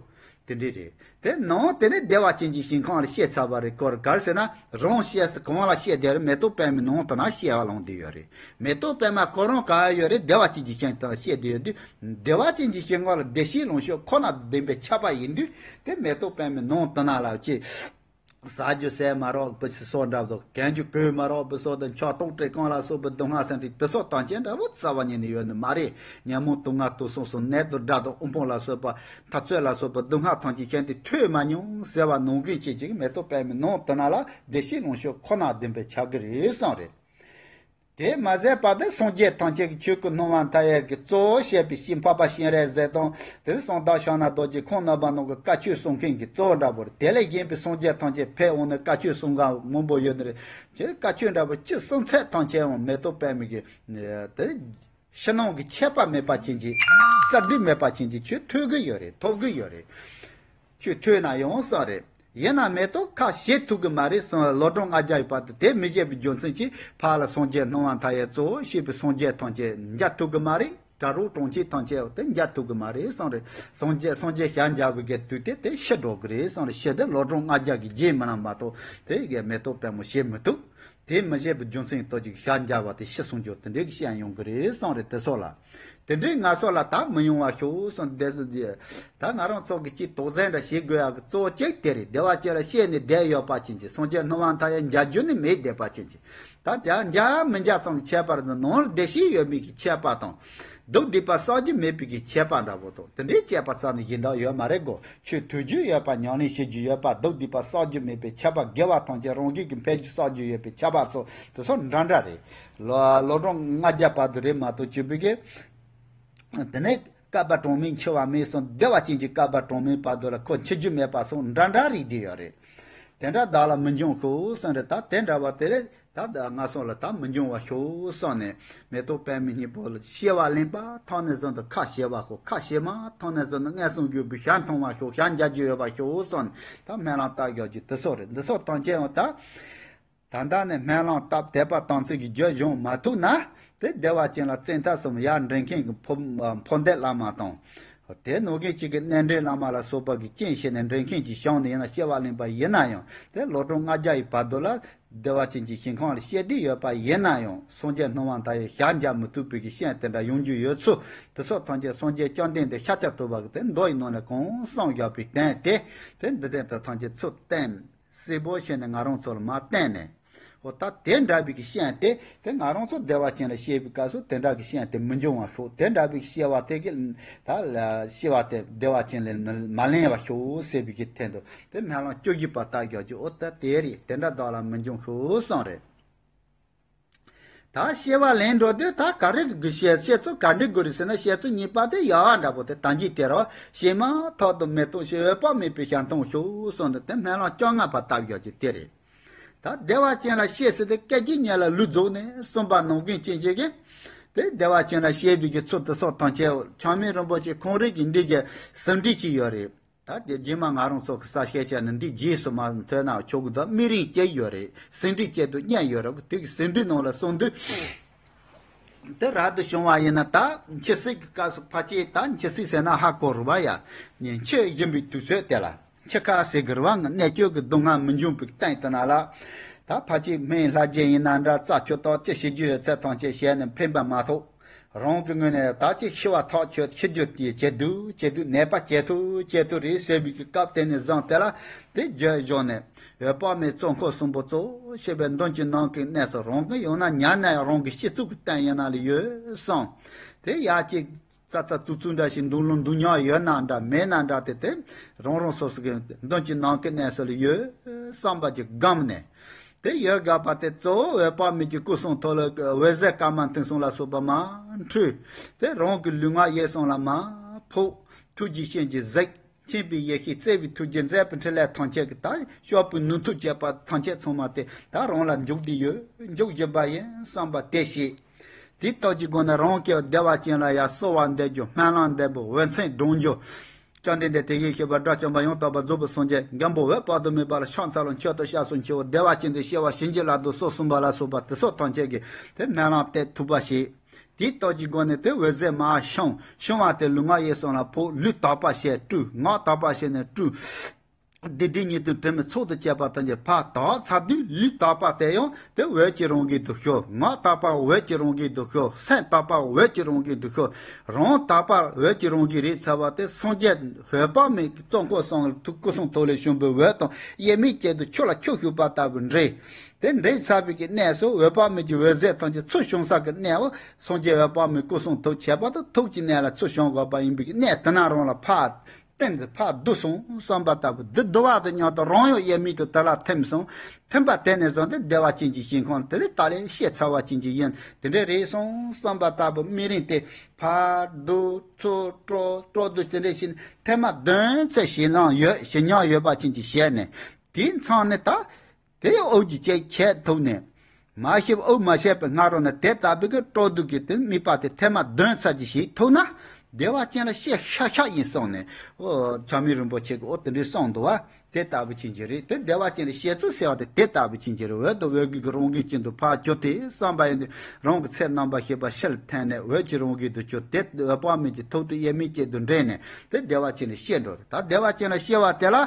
དེ་འདྲ་རེད། དེ་ནང་དེ་ནས་བདེ་བ་ཅན་གྱི་ཞིང་ཁམས་ལ་སྐྱེས་ཚར་བ་རེད། སྐོར་གར་ཟེར་ན་རང་སྐྱེས་སུ་གང་ལ་སྐྱེས་དེ་རེད། མེ་ཏོག་པད་མའི་ནང་དུ་ན་སྐྱེ་བ་ལོངས་བསྡད་ཡོད་རེད། མེ་ཏོག་པད་མ་ཁོ་རང་ག་ཡོད་རེད། བདེ་བ་ཅན་གྱི་ཞིང་དུ་སྐྱེས་བསྡད་ཡོད་དུས། བདེ་བ་ཅན་གྱི་ཞིང་ཁམས་ལ་བདེ་གཤེགས་ལོངས་སྤྱོད་ཁོ་ན་ལྡན་པའི་ཆགས་པ་ཡིན་དུས། དེ་མེ་ཏོག་པད་མའི་ནང་དུ་ན་ལ་སྐྱེས། ཟ་རྒྱུ་ཟས་མ་རག་པའི་སོགས་འདྲ་བོ། གོན་རྒྱུ་གོས་མ་རག་པའི་སོགས་དང་ཕྱག་དོག་བྲེ་གང་ལ་སོགས་པའི་སྡུག་བསྔལ་སེམས་ཏེ་དེ་སོགས་དང་ཅན་འདྲ་བོ་རྩ་བ་ཉིད་ནས་ཡོད་ནི་མ་རེད། ཉོན་མོངས་དུག་ལྔ་དུག་གསུམ་སོགས་ནད་དང་དགྲ་དང་དབུལ་ཕོངས་ལ་སོགས་པ་འཐབ་རྩོད་ལ་སོགས་པ་སྡུག་བསྔལ་ཐམས་ཅད་ཤན་ཏེ་ཐོས་མ་མྱོང་ཟེར་བ་ནང་བཞིན་བྱེད་ཅིག་མེ་ཏོག་པད་མའི་ནང་དུ་ན་ལ་བདེ་གཤེགས་ལོངས་སྤྱོད་ཁོ་ན་ལྡན་པའི་ཆགས་ཀྱི་རེད་གསུངས་རེད། དེ་མ་ཟད་པ་དེ་སངས་རྒྱས་ཐམས་ཅད་ཀྱི་ཆོས་ཀྱི་སྣང་བ་མཐའ་ཡས་ཀྱི་གཙོ་བོ་བཤད་པའི་ཤིང་འཕགས་པ་སྤྱན་རས་གཟིགས་དང་། དེ་གསང་བདག་ཕྱག་ན་རྡོ་རྗེ་ཁོང་རྣམ་པ་རྣམས་ཀྱི་བཀའ་ཆོས་གསུང་མཁན་གྱི་གཙོ་བོ་འདྲ་པོ་རེད། དེ་ལས་གཞན་པའི་སངས་རྒྱས་ཐམས་ཅད་ཕེབས་འོང་ནས་བཀའ་ཆོས་གསུང་མཁན་མང་པོ་ཡོད་ནི་རེད། ཁྱེད་བཀའ་ཆོས་འདྲ་པོ་ཅི་གསུང་ཚད་ཐམས་ཅད་འོང་མེ་ཏོག་པདྨ་གི་དེ་ཕྱི་ནང་གི་ཁྱད་པར་མེད་པ་ཅན་གྱི་གསར་འདུས་མེད་པ་ཅན་གྱི་ཆོས་ཐོས་གི་ཡོད་རེད། ཐོབ་གི་ཡོད་རེད། ཆོས་ཐོས་ན་ཡང་བསམ་རེད། ཡིན་ན་མེ་ཏོག་ཁ་བཞེས་ཐུབ་གི་མ་རེད་གསུངས། བློ་སྦྱོང་ལྔ་བརྒྱ་ཡི་བར་དུ་དེ་མི་བཞེས་པའི་རྒྱུ་མཚན་གྱིས་ཕར་ལ་སངས་རྒྱས་སྣང་བ་མཐའ་ཡས་གཙོ་བོ་བཤད་པའི་སངས་རྒྱས་ཐམས་ཅད་མཇལ་ཐུབ་གི་མ་རེད། གྲྭ་རོགས་གྲོང་ཁྱེར་ཐམས་ཅད་དེ་མཇལ་ཐུབ་གི་མ་རེད་གསུངས་རེད། སངས་རྒྱས་སངས་རྒྱས་ཞལ་མཇལ་བའི་གི་དུས་དེ་དེ་ཤི་འགྲོ་གི་རེད་གསུངས་རེད། ཤི་དེ་བློ་སྦྱོང་ལྔ་བརྒྱ་གི་རྗེས་མི་ལངས་མ་གཏོགས་དེ་གི་མེ་ཏོག་པདྨོ་བཞེས་མི་ཐུབ། དེ་མི་བཞེས་པའི་རྒྱུ་མཚན་ལྟོས་ཅིག་ཞལ་མཇལ་བ་དེ་ཤི་སོང་རྒྱུ་དེ་འདྲའི་གི་ཤན་ཡོང་གི་རེད་གསུངས་རེད། དེ་སོགས་ལ། དེ་འདྲའི་ང་སོགས་ལ་ད་མི་ཡོང་བ་ཤོག་གསུངས་བསྡད་སོ་དེ། ད་ང་རང་ཚོ་གི་ཅིག་དོགས་ཟོན་འདྲ་བྱེད་དགོས་ཡག་གི་གཙོ་བོ་གཅིག་དེ་རེད། བདེ་བ་ཅན་ལ་སྐྱེས་ནས་བསྡད་ཡོད་པ་ཅན་གྱི་སངས་རྒྱས་སྣང་བ་མཐའ་ཡས་མཇལ་རྒྱུ་ནི་མེད་བསྡད་པ་ཅན་གྱི། ད་མཇལ་མཇལ་མི་མཇལ་ཙམ་གྱི་ཁྱད་པར་འདི་ནང་ལ་བདེ་སྐྱིད་ཡོད་མེད་ཀྱི་ཁྱད་པར་དང་། སྡུག་བསྡད་པ་བསགས་རྒྱུ་མེད་པའི་གི་ཁྱད་པར་འདྲ་པོ་དང་དེ་འདྲའི་དཔྱད་པ་རྩ་ནས་གཞན་དག་ཡོད་མ་རེད་གོ། ཆོས་ཐོས་རྒྱུ་ཡོད་པ་ཉམས་ལེན་བྱེད་རྒྱུ་ཡོད་པ་སྡུག་བསྡད་པ་བསགས་རྒྱུ་མེད་པའི་ཁྱད་པར། དགེ་བ་ཐམས་ཅད་རང་གིས་ཀྱི་འཕེལ་རྒྱུ་བསགས་རྒྱུ་ཡོད་པའི་ཁྱད་པར་སོགས་དེ་སོགས་འདྲ་འདྲ་རེད། ལོ་ལོ་གྲངས་ལྔ་བརྒྱ་བར་དུ་རེད་མ་གཏོགས་བཅུ་པའི་གི། དེ་ནས་བསྐལ་པ་གྲངས་མེད་འཆི་བ་མེད་སོགས་བདེ་བ་ཅན་གྱི་བསྐལ་པ་གྲངས་མེད་བར་དུ་ལ་ཁོ་འཆི་རྒྱུ་མེད་པ་སོགས་འདྲ་འདྲ་རིགས་བསྡད་ཡོད་རེད། དེ་འདྲ་བདག་ལ་མི་འབྱུང་ཤོག་གསུངས་རེད། ད་དེ་འདྲ་བ་དེ་ལས་ད་ང་སོགས་ལ་ད་མི་འབྱུང་བ་ཤོག་གསུངས་ནས་མེ་ཏོག་པདྨའི་སྙིང་པོ་ལ་སྐྱེ་བ་ལེན་པ་ཐོག་ནས་བཟུང་དུ་ཁ་བཞེས་པ་ཤོག་ཁ་བཞེས་མ་ཐོག་ནས་བཟུང་དུ་མངོན་སུམ་གྱུར་པའི་ཞལ་མཐོང་བ་ཤོག་ཞལ་མཇལ་རྒྱུ་ཡོད་པ་ཤོག་གསུངས་ནས་ད་སྨོན་ལམ་བཏབ་རྒྱག་རྒྱུ་དེ་སོགས་རེད། འདི་སོགས་ཐམས་ཅད་ཡང་ད། ད་ལྟ་ནས་སྨོན་ལམ་བཏབ་དད་པ་དམ་ཚིག་གི་རྒྱུ་སྦྱོང་མ་ཐུབ་ན། དེ་བདེ་བ་ཅན་ལ་བཙན་ཐབས་སམ་ཡར་འདྲེན་མཁན་གྱི་འཕོ་འཕོ་འདེབས་བླ་མ་དང་། དེ་ནོ་གེ་གཅིག་གི་གནས་འདྲེན་བླ་མ་ལ་སོགས་པ་གི་རྐྱེན་བྱས་ནས་འདྲེན་མཁན་གྱི་ཞིང་ནས་ཡིན་ན་སྐྱེ་བ་ལེན་པ་ཡིན་ན་ཡང་དེ་ལོ་གྲངས་ལྔ་བརྒྱ་ཡི་བར་དུ་ལ་བདེ་བ་ཅན་གྱི་ཞིང་ཁམས་ལ་སྐྱེ་བསྡད་ཡོད་པ་ཡིན་ན་ཡང་སངས་རྒྱས་སྣང་བ་མཐའ་ཡས་ཞལ་མཇལ་མི་ཐུབ་པའི་གི་ཤན་དེ་འདྲ་ཡོང་རྒྱུ་ཡོད་ཚུལ་དེ་སོགས་ཐམས་ཅད་སངས་རྒྱས་བཅོམ་ལྡན་འདས་ཤཱཀྱ་ཐུབ་པ་གི་དེ་མདོ་ཡི་ནང་ནས་གང་གསུངས་བཞག་པའི་དོན་དེ་དེ་འདི་སྟེང་དུ་ཐམས་ཅད་ཚུར་བསྟན། གསལ་པོ་བྱས་ནས་ང་རང་ཚོ་ལ་མར་བསྟན་ནས། འོ་ད་དེ་འདྲ་བའི་གི་ཤན་དེ་དེ་ང་རང་ཚོ་བདེ་བ་ཅན་ལ་སྐྱེས་པའི་སྐབས་སུ་དེ་འདྲ་གི་ཤན་དེ་མི་འབྱུང་བ་ཤོག་དེ་འདྲ་བའི་གི་སྐྱེ་བ་དེ་གི་ད་ལ་སྐྱེ་བ་དེ་བདེ་བ་ཅན་ལ་མ་ལེན་པ་ཤོག་ཟེར་བའི་གི་དོན་དུ་དེ་སྨོན་ལམ་བཅུ་བཞི་པ་བཏབ་རྒྱག་རྒྱུ་འོ་ད་དེ་རེད། དེ་འདྲ་བདག་ལ་མི་འབྱུང་ཤོག་གསུངས་རེད། ད་སྐྱེ་བ་ལེན་འགྲོ་དུས་ད་ག་རེ་དགོས་བཤད་བཤད་ཚུལ་ག་འདྲི་དགོས་རེད་ཟེར་ན་བཤད་ཚུལ་གཉིས་པ་དེ་ཡལ་བ་འདྲ་པོ་དེ་ད་འཇིག་དེ་ར་བ་བྱེ་མ་ཐག་ཏུ་མེ་ཏོག་བཞིན་འོད་དཔག་མེད་པའི་ཞལ་མཐོང་ཤོག་གསུངས་ནས་དེ་སྨོན་ལམ་བཅོ་ལྔ་པ་བཏབ་ཡག་རྒྱུ་དེ་རེད། ད་བདེ་བ་ཅན་ལ་སྐྱེས་ཟེར་ཏེ་སྐད་ཅིག་ཉིད་ལ་ལུས་རྫོགས་ནས་གསུངས་པ་ནང་བཞིན་ཅན་ཅིག་གིས། དེ་བདེ་བ་ཅན་ལ་སྐྱེས་པའི་གི་ཚུལ་དེ་སོགས་དང་བཅས་ཆགས་མེད་རིན་པོ་ཆེ་ཁོང་རང་གི་འདི་གི་ཟིན་བྲིས་ཅིག་ཡོད་རེད། ད་དེ་རྗེས་མ་ང་རང་ཚོ་གི་ས་སྐྱ་ཆ་ནས་འདི་རྗེས་སུ་མ་ཐོན་ན་ཆོག་གི་འདུག་མི་རིང་སྐྱེས་ཡོད་རེད། ཟིན་བྲིས་སྐྱེས་དུ་རྙེད་ཡོད་རེད། དེ་གི་ཟིན་བྲིས་ནང་ལ་གསུངས་དུས། དེ་རབ་ཏུ་བྱུང་བ་ཡིན་ན་ད་འཆི་སྲིད་ཀྱི་སྐབས་སུ་ཕལ་ཆེར་ད་འཆི་སྲིད་ཟེར་ན་ཧ་གོ་རུ་བ་ཡ། ཉིན་འཆི་བཞིན་པའི་དུས་ཚོད་དེ་ལ་འཆི་ཁ་ཟེར་གི་རུ་བ་ང་གནད་གཅོད་ཀྱི་སྡུག་བསྔལ་མི་འབྱུང་པའི་སྟེང་དུ་ན་ལ། ད་ཕལ་ཆེར་སྨན་ལྷ་རྗེ་ཡིན་ན་འདྲ་རྩ་ཆོད་ཐོག་ཅི་ཞིག་རྒྱུ་ཡོད་ཚད་ཐམས་ཅད་བྱས་ནས་ཕན་པ་མ་ཐོགས། རང་གི་ངོས་ནས་ད་ཅི་ཤི་བ་ཐག་ཆོད་ཤི་རྒྱུ་དེ་བྱེད་དུས་བྱེད་དུས་ནད་པ་བྱེད་ཐུབ་བྱེད་ཐུབ་རེད་ཟེར་བའི་གི་སྐབས་དེ་ནས་བཟུང་དེ་ལ་དེ་བརྗོད་བཞག་ནས་འོད་དཔག་མེད་གཙོ་འཁོར་གསུམ་པོ་གཙོ་བོ་བྱས་པའི་མདུན་གྱི་ནང་གི་གནས་སུ་རང་གི་ཡང་ན་ཉལ་ན་ཡང་རང་གི་སྤྱི་གཙུག་གི་སྟེང་ཡིན་ན་ལ་ཡོད་བསམ། དེ་ཡ་གཅིག་ཙག་ཙག་ཙུག་ཙུག་འདྲ་ཞིག་འདུག་ལུང་འདུག་ཉག་ཡོད་ན་འདྲ་མེད་ན་འདྲ་དེ་དེ་རང་རང་སོ་སོ་གི་མདུན་གྱི་ནང་གི་གནས་སུ་ལ་ཡོད་བསམ་པ་ཅིག་བསྒོམས་ནས། དེ་ཡོད་དགོས་པ་དེ་གཙོ་བོ་འོད་དཔག་མེད་ཀྱི་སྐུ་གསུང་ཐུགས་ལ་འོད་ཟེར་དཀར་དམར་མཐིང་གསུམ་ལ་སོགས་པ་མར་འཕྲོས། དེ་རང་གི་ལུས་ངག་ཡིད་གསུམ་ལ་མར་ཕོག་ཐུགས་རྗེ་ཅན་གྱི་གཟིགས། མཁྱེན་པའི་ཡེ་ཤེས་བརྩེ་བའི་ཐུགས་རྗེ་མཛད་པའི་འཕྲིན་ལས་ཐམས་ཅད་ཀྱི་ད་སྐྱོབ་པའི་ནུས་མཐུ་བྱེད་པ་ཐམས་ཅད་ཚང་མ་དེ་ད་རང་ལ་འཇུག་བསྡད་ཡོད་འཇུག་བཞིན་པ་ཡིན་བསམ་པ་དེ་ཤེས། དེའི་རྟགས་ཀྱི་སྒོ་ནས་རང་གི་བདེ་བ་ཅན་ལ་ཡང་གསོལ་བ་འདེབས་རྒྱུ་སྨོན་ལམ་འདེབས་པའི་འོད་མཚན་སྒྲོན་རྒྱུ། བཅོམ་ལྡན་འདས་དེ་བཞིན་གཤེགས་པ་དགྲ་བཅོམ་པ་ཡང་དག་པར་རྫོགས་པའི་སངས་རྒྱས་མགོན་པོ་འོད་དཔག་ཏུ་མེད་པ་ལ་ཕྱག་འཚལ་ལོ། མཆོད་དོ་སྐྱབས་སུ་མཆིའོ། བདེ་བ་ཅན་དུ་སྐྱེ་བར་བྱིན་གྱིས་བརླབ་ཏུ་གསོལ་གསུངས་པ་ལ་སོགས་པ་དེ་སོགས་ཐམས་ཅད་ཀྱིས་དེ་སྨོན་ལམ་གཏད་ཐུབ་པ་ཞིག་དེའི་རྟགས་ཀྱི་སྒོ་ནས་དེ་འོད་ཟེར་མར་ཕྱུང་ཕྱུང་བ་དེ་ལུས་ངག་ཡིད་གསུམ་ལ་ཕོག་ལུས་དག་པ་བྱས་སྤྲུལ་ངག་དག་པ་བྱས་ནས་སྤྲུལ། སྡིག་སྒྲིབ་ཉེས་ལྟུང་དྲི་མའི་ཚོགས་དང་བཅས་པ་ཐམས་ཅད་ཕར་དག་ཚར་དུས་ལུས་དག་པ་དེ་ཡང་དེ་འོད་ཀྱི་རང་བཞིན་དུ་ཤར། ངག་དག་པ་འོད་ཀྱི་རང་བཞིན་དུ་ཤར། སེམས་དག་པ་འོད་ཀྱི་རང་བཞིན་དུ་ཤར། རང་དག་པ་འོད་ཀྱི་རང་བཞིན་རེད་ཚར་བ་དེ་སངས་རྒྱས་འོད་དཔག་མེད་ཀྱི་གཙོ་འཁོར་གསུམ་ལ་ཐུགས་སྐུ་གསུང་ཐུགས་ལས་བྱུང་བའི་འོད་དང་དབྱེར་མེད་ཅན་དུ་ཆུ་ལ་ཆུ་ཞུགས་པ་ལྟ་བུ་འདྲེས། དེ་འདྲེས་ཚར་བའི་གི་གནས་སུ་འོད་དཔག་མེད་ཀྱི་འོད་ཟེར་ཐམས་ཅད་ཚུར་བྱུང་ས་གི་གནས་འོ་སངས་རྒྱས་འོད་དཔག་མེད་སྐུ་གསུང་ཐུགས་ཁྱད་པར་དུ་ཐུགས་ཀྱི་གནས་ལ་ཚུར་བྱུང་དགོས་པ་ཡིན་པའི་གི་གནས་དེ་ན་རང་ལ་ཕར། གཏན་དུ་ཕར་བསྡུ་སོང་བསམ་པ་ལྟ་བུ། འདི་བསྡུ་བ་དང་མཉམ་དུ་རང་ཡང་དབྱེར་མེད་དུ་དེ་ལ་ཐིམ་སོང་། ཐིམ་པ་དེ་ནས་བཟུང་སྟེ་བདེ་བ་ཅན་གྱི་ཞིང་ཁམས་དེ་ལས་ད་ལས་བཤད་ཚར་བ་ཅན་གྱི་ཡིན། དེ་འདྲ་རེད་སོང་བསམ་པ་ལྟ་བུ་དམིགས་རིམ་དེ་ཕར་བསྡུ་ཚུར་སྤྲོ་སྤྲོ་བསྡུ་དེ་འདྲ་བྱས་ནས་ཐེངས་མ་བདུན་ཙམ་བྱེད་སྣང་ཡོད། བྱེད་མྱོང་ཡོད་པ་ཅན་གྱི་བྱས་ནས། དེའི་མཚམས་ནས་ད། དེ་འོག་གི་ཅིག་བྱེད་ཐུབ་ནས། མ་ཤེས་པ་འོག་མ་བྱས་པའི་སྔ་རོལ་ན་དེ་ལྟ་བུའི་གི་སྤྲོ་བསྡུ་གི་དེ་དམིགས་པ་དེ་ཐེངས་མ་བདུན་ཙམ་ཅིག་བྱེད་ཐུབ་ན། བདེ་བ་ཅན་ལ་བཤད་ཤག་ཤག་ཡིན་གསུངས་ནས། ཨོ་ཆགས་མེད་རིན་པོ་ཆེ་གིས་ཨོ་དེ་འདྲའི་གསུངས་འདུག་བ། དེ་ལྟ་བུ་ཅན་གྱི་རེད། དེ་བདེ་བ་ཅན་ལ་བཤད་ཚུལ་ཟེར་བ་དེ་དེ་ལྟ་བུ་ཅན་གྱི་རེད། འོད་དང་འོད་ཀྱི་རང་གི་སྤྱི་དུ་ཕར་གྱུར་ཏེ་བསམ་པ་ཡིན་དུས་རང་གི་ཚེ་རྣམ་པར་ཤེས་པ་ཕྱིར་འཐེན་ནས་འོད་ཀྱི་རང་བཞིན་དུ་གྱུར་ཏེ། འོད་དཔག་མེད་ཀྱི་ཐོག་ཏུ་དབྱེར་མེད་ཅན་དུ་འདྲེས་ནས་དེ་བདེ་བ་ཅན་ལ་བཤད་འགྲོ་རེད། ད་བདེ་བ་ཅན་ལ་བཤད་པ་དེ་ལ་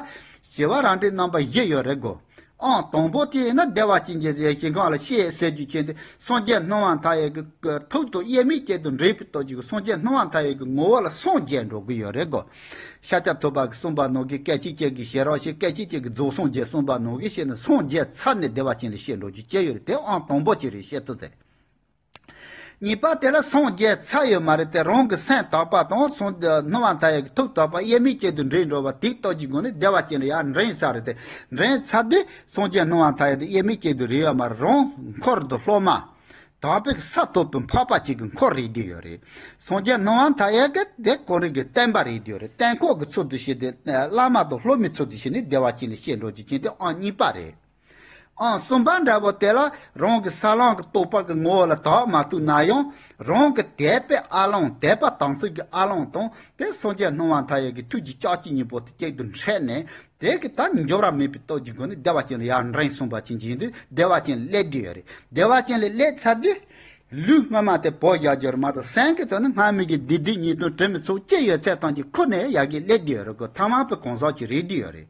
བྱེ་བ་རང་འགྲེལ་རྣམ་པ་བཞི་ཡོད་རེད་གོ། ཨང་དང་པོ་དེ་ཡིན་ན་བདེ་བ་ཅན་གྱི་ཞིང་ཁམས་ལ་བཤད་ཟེར་རྒྱུ་ཅན་དེ་སངས་རྒྱས་སྣང་བ་མཐའ་ཡས་ཀྱི་ཐོག་ཏུ་དབྱེར་མེད་ཅན་དུ་འདྲེས་པའི་སྟོབས་ཀྱིས་སངས་རྒྱས་སྣང་བ་མཐའ་ཡས་ཀྱི་ངོ་བོ་ལ་སངས་རྒྱས་འགྲོ་གི་ཡོད་རེད་གོ། ཤཱཀྱ་ཐུབ་པ་གིས་གསུངས་པ་ནང་གི་སྐད་ཅིག་གཅིག་གིས་ཞེ་རབ་ཞི། སྐད་ཅིག་གཅིག་གིས་རྫོགས་སངས་རྒྱས་གསུངས་པ་ནང་གི་བཤད་ན་སངས་རྒྱས་ཚར་ནས་བདེ་བ་ཅན་ལ་བཤད་འགྲོ་རྒྱུ་ཅི་ཡོད་རེད། དེ་ཨང་དང་པོ་ཅིག་རེད། བཤད་ཚུལ་དེ། གཉིས་པ་དེ་ལ་སངས་རྒྱས་ཚར་ཡོད་མ་རེད་དེ། རང་གི་སེམས་དག་པ་དང་སངས་རྒྱས་སྣང་བ་མཐའ་ཡས་ཀྱི་ཐུགས་དག་པ་དབྱེར་མེད་ཅན་དུ་འདྲེས་འགྲོ་བ་དེའི་སྟོབས་ཀྱི་སྒོ་ནས་བདེ་བ་ཅན་ལ་ཡར་འདྲེན་ཚར་རེད་དེ། འདྲེན་ཚར་དུས་སངས་རྒྱས་སྣང་བ་མཐའ་ཡས་དེ་དབྱེར་མེད་ཅན་དུ་རེད་ཡོད་མ་རེད། རང་འཁོར་དུ་སློབ་མ་དག་པའི་ས་ཐོབ་པའི་འཕགས་པ་ཅིག་གི་འཁོར་རེད་བསྡད་ཡོད་རེད། སངས་རྒྱས་སྣང་བ་མཐའ་ཡས་ཀྱི་དེ་གོ་རིམ་གྱི་བསྟན་པ་རེད་བསྡད་ཡོད་རེད། བསྟན་འཁོར་གྱི་ཚུལ་དུ་བྱས་ཏེ་བླ་མ་དང་སློབ་མའི་ཚུལ་དུ་བྱས་ནས་བདེ་བ་ཅན་ལ་བཤད་འགྲོ་རྒྱུ་ཅན་དེ་ཨང་གཉིས་པ་རེད། ཨང་གསུམ་པ་འདྲ་པོ་དེ་ལ་རང་གི་ས་ལམ་གྱི་རྟོགས་པ་གི་ངོ་བོ་ལ་དག་མ་ཐུག་ན་ཡང་རང་གི་དད་པའི་ཨ་ལོང་དད་པ་དམ་ཚིག་གི་ཨ་ལོང་དང་དེ་སངས་རྒྱས་སྣང་བ་མཐའ་ཡས་ཀྱི་ཐུགས་ཀྱི་ལྕགས་ཀྱུ་གཉིས་པོ་དེ་གཅིག་ཏུ་འཕྲད་ནས་དེ་གི་ད་འགྱུར་བ་མེད་པའི་སྟོབས་ཀྱི་སྒོ་ནས་བདེ་བ་ཅན་ལ་ཡར་འདྲེན་གསུངས་པ་ཅན་གྱི་ཡིན་དུས་བདེ་བ་ཅན་ལ་སླེབས་བསྡད་ཡོད་རེད། བདེ་བ་ཅན་ལ་སླེབས་ཚར་དུས། ལུས་སྔ་མ་དེ་བོར་བཞག་རྒྱུ་རེད་མ་གཏོགས་སེམས་ཀྱི་ཐོག་ནས་སྔ་མའི་གི་སྡིག་སྒྲིབ་ཉེས་ལྟུང་དྲི་མའི་ཚོགས་ཅི་ཡོད་ཚད་ཐམས་ཅད་ཁོ་ནས་ཡར་གི་སླེབས་བསྡད་ཡོད་རེད་གོ། ཐ་མལ་པའི་གང་ཟག་ཅིག་རེད་བསྡད་ཡོད་རེད།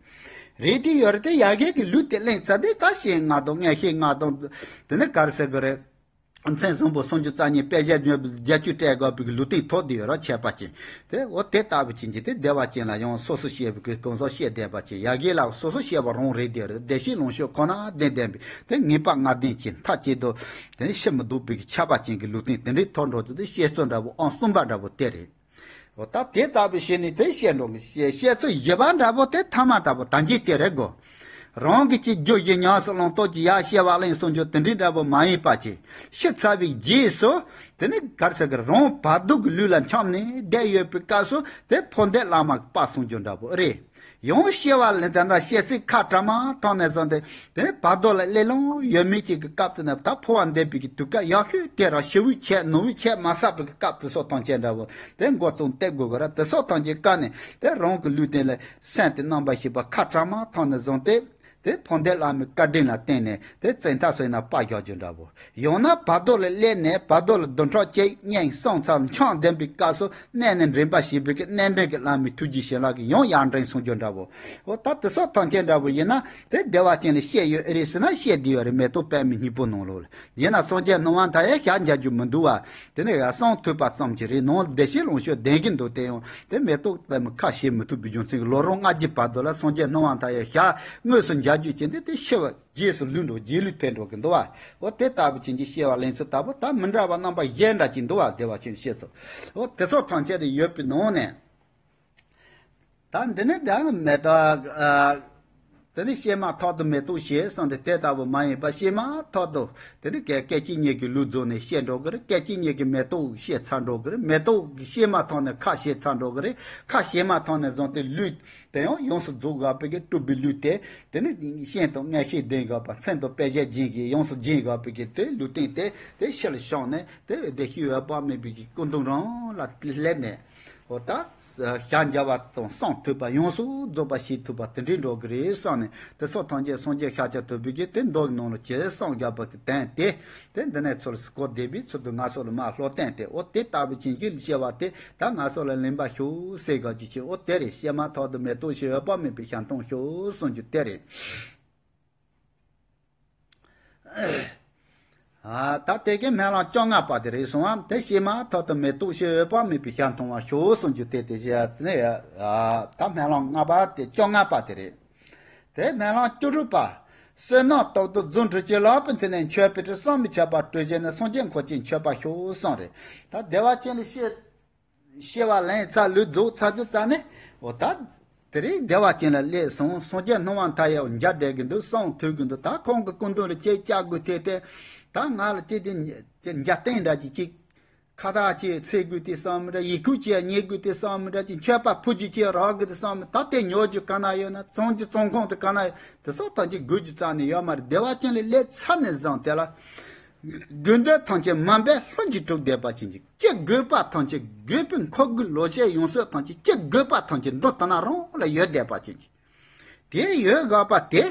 རེད་བསྡད་ཡོད་རེད་དེ། ཡར་གི་གི་ལུས་དེ་བླངས་ཚར་དུས་ད་བཤད་ལྔ་དང་མངོན་ཤེས་ལྔ་དང་དེ་ནས་ག་རེ་ཟེར་དགོས་རེད། མཚན་གསུམ་པོ་སུམ་ཅུ་རྩ་གཉིས་དཔེ་བཞི་བརྗོད་པའི་རྒྱ་ཆོས་སྤྲད་དགོས་པའི་གི་ལུས་རྟེན་ཐོབ་བསྡད་ཡོད་རེད། ཁྱད་པར་ཅན་དེ་འོ་དེ་ལྟ་བུ་ཅན་གྱི་དེ་བདེ་བ་ཅན་ལ་ཡང་སོ་སོ་བཤད་པའི་གི་གང་ཟག་བཤད་བསྡད་པ་ཅན། ཡར་གི་ལ་སོ་སོ་བཤད་པ་རང་རེད་བསྡད་ཡོད་རེད། བདེ་གཤེགས་ལོངས་སྤྱོད་ཁོ་ན་བདེན་བདེན་པའི་དེ་ངེས་པ་ལྔ་ལྡན་གྱི་མཐའ་གཅིག་ཏུ་དེ་ནི་ཕྱིར་མི་ལྡོག་པའི་ཁྱབ་པ་ཅན་གྱི་ལུས་རྟེན་དེ་འདྲའི་ཐོབ་འགྲོ་དུས་དེ་བཤད་ཚུལ་འདྲ་པོ་ཨང་གསུམ་པ་འདྲ་པོ་དེ་རེད། འོ་ད་དེ་ལྟ་བུ་བྱས་ནས་དེ་བཤད་འགྲོ་གི། བཤད་བཤད་ཚུལ་བཞི་པ་འདྲ་པོ་དེ་ཐ་མ་ལྟ་བུ་ད་འཇིག་དེ་རེད་གོ། རང་གི་ཅིག་རྒྱུ་བཞི་ཉམས་སུ་བླང་སྟོབས་ཀྱིས་ཡར་བཤད་པ་གླེང་གསུང་རྒྱུ་དེ་འདྲའི་འདྲ་པོ་མ་ཡིན་པ་ཅིག་ཤི་ཚར་བའི་རྗེས་སུ་དེ་ནི་ག་རེ་ཟེར་གི་རང་བར་དོ་གི་ལུས་ལ་འཁྱམས་ནས་བསྡད་ཡོད་པའི་སྐབས་སུ་དེ་འཕོ་འདོད་ལམ་གྱི་པར་གསུང་རྒྱུ་འདྲ་པོ་རེད། ཡང་བཤད་པ་ལ་དེ་འདྲ་བཤད་སའི་ཁ་གྲངས་མ་ཐོན་ནས་བཟུང་སྟེ་དེ་བར་དོ་ལ་སླེབས་ལོང་ཡོད་མེད་ཅིག་གི་སྐབས་དེ་ནས་ད་འཕོ་བ་འདོད་པའི་གི་དུས་སྐབས་ཡག་ཤོས་དེ་རང་ཞེ་པོའི་ཆད་ནོར་བུའི་ཆད་མ་བསགས་པའི་གི་སྐབས་དེ་ཚོ་ཐམས་ཅད་འདྲ་པོ་དེ་འགོ་རྩོམ་སྟེ་དགོས་གི་ར། དེ་ཚོ་ཐམས་ཅད་བཀག་ནས་དེ་རང་གི་ལུས་རྟེན་ལ་སེམས་དེ་རྣམ་པར་ཤེས་པ་ཁ་གྲངས་མ་ཐོན་ནས་བཟུང་སྟེ་དེ་འཕོ་འདོད་ལམ་གྱི་བཀའ་དྲིན་ལ་བརྟེན་ནས་དེ་བཙན་ཐབས་སོང་ན་པར་བཞག་རྒྱུ་འདྲ་པོ། ཡང་ན་བར་དོ་ལ་སླེབས་ནས་བར་དོ་ལ་བདུན་ཕྲག་གཅིག་གཉིས་གསུམ་ཙམ་འཁྱམས་བསྡད་པའི་སྐབས་སུ་གནས་ནས་འདྲེན་པ་ཞེས་པའི་གི་གནས་འདྲེན་གྱི་བླ་མའི་ཐུགས་རྗེ་བྱིན་རླབས་ཀྱིས་ཡང་ཡར་འདྲེན་གསུང་རྒྱུ་འདྲ་པོ། འོ་ད་དེ་སོགས་ཐམས་ཅད་འདྲ་པོ་ཡིན་ན་དེ་བདེ་བ་ཅན་ལ་བཤད་ཡོད་ཨེ་རེད་ཟེར་ན་བཤད་བསྡད་ཡོད་རེད། མེ་ཏོག་པདྨའི་སྙིང་པོ་ནང་ལོགས་ལ། ཡིན་ན་སངས་རྒྱས་སྣང་བ་མཐའ་ཡས་ཞལ་མཇལ་རྒྱུ་མི་འདུག་བ། དེ་ནས་གསུང་ཐོས་པ་ཙམ་གྱིས་རེད། ནང་བདེ་གཤེགས་ལོངས་སྤྱོད་ལྡན་གྱི་འདུག་དེ་ཡང་དེ་མེ་ཏོག་པདྨ་ཁ་བཤད་མི་ཐུབ་པའི་རྒྱུ་མཚན་གྱིས་ལོ་རིམ་ལྔ་བརྒྱའི་བར་དོ་ལ་སངས་རྒྱས་སྣང་བ་མཐའ་ཡས་ཞལ་དངོས་སུ་མཇལ་རྒྱུ་ཅན་དེ་དེ་ཤི་བ། རྗེས་སུ་ལུས་འགྲོ། རྗེས་ལུས་ཐེབས་འགྲོ་གི་འདུག་བ། འོ་དེ་ལྟ་བུ་ཅན་གྱི་བཤད་པ་གླེང་ཚུལ་ལྟ་བུ་ད་མི་འདྲ་བ་རྣམ་པ་གཞན་འདྲ་ཅིག་འདུག་བ། བདེ་བ་ཅན་བཤད་ཚུལ། འོ་དེ་སོགས་ཐམས་ཅད་དུ་ཡོད་པའི་ནང་ནས། ད་འདི་ནི་ད་མེ་ཏོག་ཨ། དེ་ནི་བཤད་མ་ཐག་ཏུ་མེ་ཏོག་བྱས་གསུངས་ཏེ་དེ་ལྟ་བུ་མ་ཡིན་པ་བཤད་མ་ཐག་ཏུ་དེ་ནི་སྐད་སྐད་ཅིག་ཉིད་ཀྱི་ལུས་རྫོགས་ནས་བཤད་འགྲོ་གི་རེད། སྐད་ཅིག་ཉིད་ཀྱི་མེ་ཏོག་བཤད་ཚར་འགྲོ་གི་རེད། མེ་ཏོག་གི་བཤད་མ་ཐག་ནས་ཁ་བཤད་ཚར་འགྲོ་གི་རེད། ཁ་བཤད་མ་ཐག་ནས་བཟུང་སྟེ་ལུས། དེ་ཡང་ཡོངས་སུ་རྫོགས་དགོས་པའི་གི་སྤྲུལ་པའི་ལུས་དེ། དེ་ནི་སྤྱན་དང་མངོན་ཤེས་ལྡན་དགོས་པ། མཚན་དང་དཔེ་བྱད་བྱིན་གྱིས་ཡོངས་སུ་བྱིན་དགོས་པའི་གི་དེ་ལུས་རྟེན་དེ་དེ་ཕྱིར་བཞག་ནས་དེ་བདེ་གཤེགས་འོད་དཔག་མེད་པའི་གི་སྐུ་གདུང་རང་ལ་སླེབས་ནས། འོ་ད་ཞལ་མཇལ་བ་དང་གསུང་ཐོས་པ་ཡོངས་སུ་རྫོགས་པ་བྱེད་ཐུབ་པ་དེ་འདྲའི་འགྲོ་གི་རེད་བསམ་ནས་དེ་སོགས་ཐམས་ཅད་སངས་རྒྱས་ཤཱཀྱ་ཐུབ་པའི་གི་དེ་མདོ་ནང་ལ་ཇི་བསམ་བརྒྱབ་པ་གི་དོན་དེ། དེ་འདི་ནས་ཚུར་གོ་བདེ་བའི་ཚུལ་དུ་ང་ཚོ་ལ་མར་ལྷོ་བསྟན་ཏེ། འོ་དེ་ལྟ་བུ་ཅན་གྱི་བཤད་པ་དེ་ད་ང་ཚོ་ལ་ལེན་པ་ཤོག་ཟེར་ག་ཅི་བྱེད། འོ་དེ་རེད། བཤད་མ་ཐག་ཏུ་མེ་ཏོག་བཞིན་འོད་དཔག་མེད་པའི་ཞལ་མཐོང་ཤོག་གསུང་རྒྱུ་དེ་རེད། ཨ་ད་དེ་གའི་སྨོན་ལམ་བཅོ་ལྔ་པ་དེ་རེད་གསུང་བ། དེ་བཤད་མ་ཐག་ཏུ་མེ་ཏོག་བཞིན་འོད་དཔག་མེད་པའི་ཞལ་མཐོང་བ་ཤོག་གསུང་རྒྱུ་དེ་དེ་བཤད་ནས། ཨ་ད་སྨོན་ལམ་ལྔ་པ་དེ་བཅོ་ལྔ་པ་དེ་རེད། དེ་སྨོན་ལམ་བཅུ་དྲུག་པ། བསོད་ནམས་རྟག་ཏུ་རྫུ་འཕྲུལ་གྱིས། ལག་པའི་མཐིལ་ནས་མཆོད་པའི་དྲི། བསམ་པས་ཁྱབ་པ་སྤྲོས་བཞིན་ནས། སངས་རྒྱས་འཁོར་བཅས་མཆོད་པར་ཤོག་གསུངས་རེད། ད་བདེ་བ་ཅན་ལ་བཤད། བཤད་པ་ལེན་ཚར་ལུས་རྫོགས་ཚར་དུས་ཙ་ནས་ འོ་ད། དེ་རིང་བདེ་བ་ཅན་ལ་སླེབས་སོང་། སངས་རྒྱས་སྣང་བ་མཐའ་ཡས་མཇལ་བསྡད་གི་འདུག་གསུང་ཐོས་གི་འདུག་ད་ཁོང་གི་སྐུ་མདུན་ལ་ཅིག་བཅར་དགོས་ཐལ་ཏེ། ད་ང་ལ་ཅིག་དེ་ཅིག་མཇལ་རྟེན་འདྲ་ཅིག་ཅིག་ཁ་བཏགས་ཅིག་འཚོལ་དགོས་ཏེ་བསམ་མི་འདྲ། ཡི་གུ་ཅིག་རྙེད་དགོས་ཏེ་བསམ་མི་འདྲ། ཅིག་མཆོད་པ་ཕུལ་རྒྱུ་ཅིག་རག་དགོས་ཏེ་བསམ་མི། ད་དེ་ཉོ་རྒྱུ་ག་ན་ཡོད་ན། བཙོང་རྒྱུ་བཙོང་ཁང་དེ་ག་ན་ཡོད། དེ་སོགས་ཐམས་ཅད་དགོས་རྒྱུ་རྩ་ནས་ཡོད་མ་རེད། བདེ་བ་ཅན་ལ་སླེབས་ཚར་ནས་བཟུང་དེ་ལ། དགོས་འདོད་ཐམས་ཅད་མ་འབད་ལྷུན་གྱིས་གྲུབ་བསྡད་པ་ཅན་གྱི། ཅི་དགོས་པ་ཐམས་ཅད། དགོས་པའི་མཁོ་དགུའི་ལོ་ཤས་ཡོངས་སུ་ཐམས་ཅད། ཅི་དགོས་པ་ཐམས་ཅད་མདུན་ད་ན་རང་ལ་ཡོད་བསྡད་པ་ཅན་གྱི། དེ་ཡོད་དགོས་པ་དེ།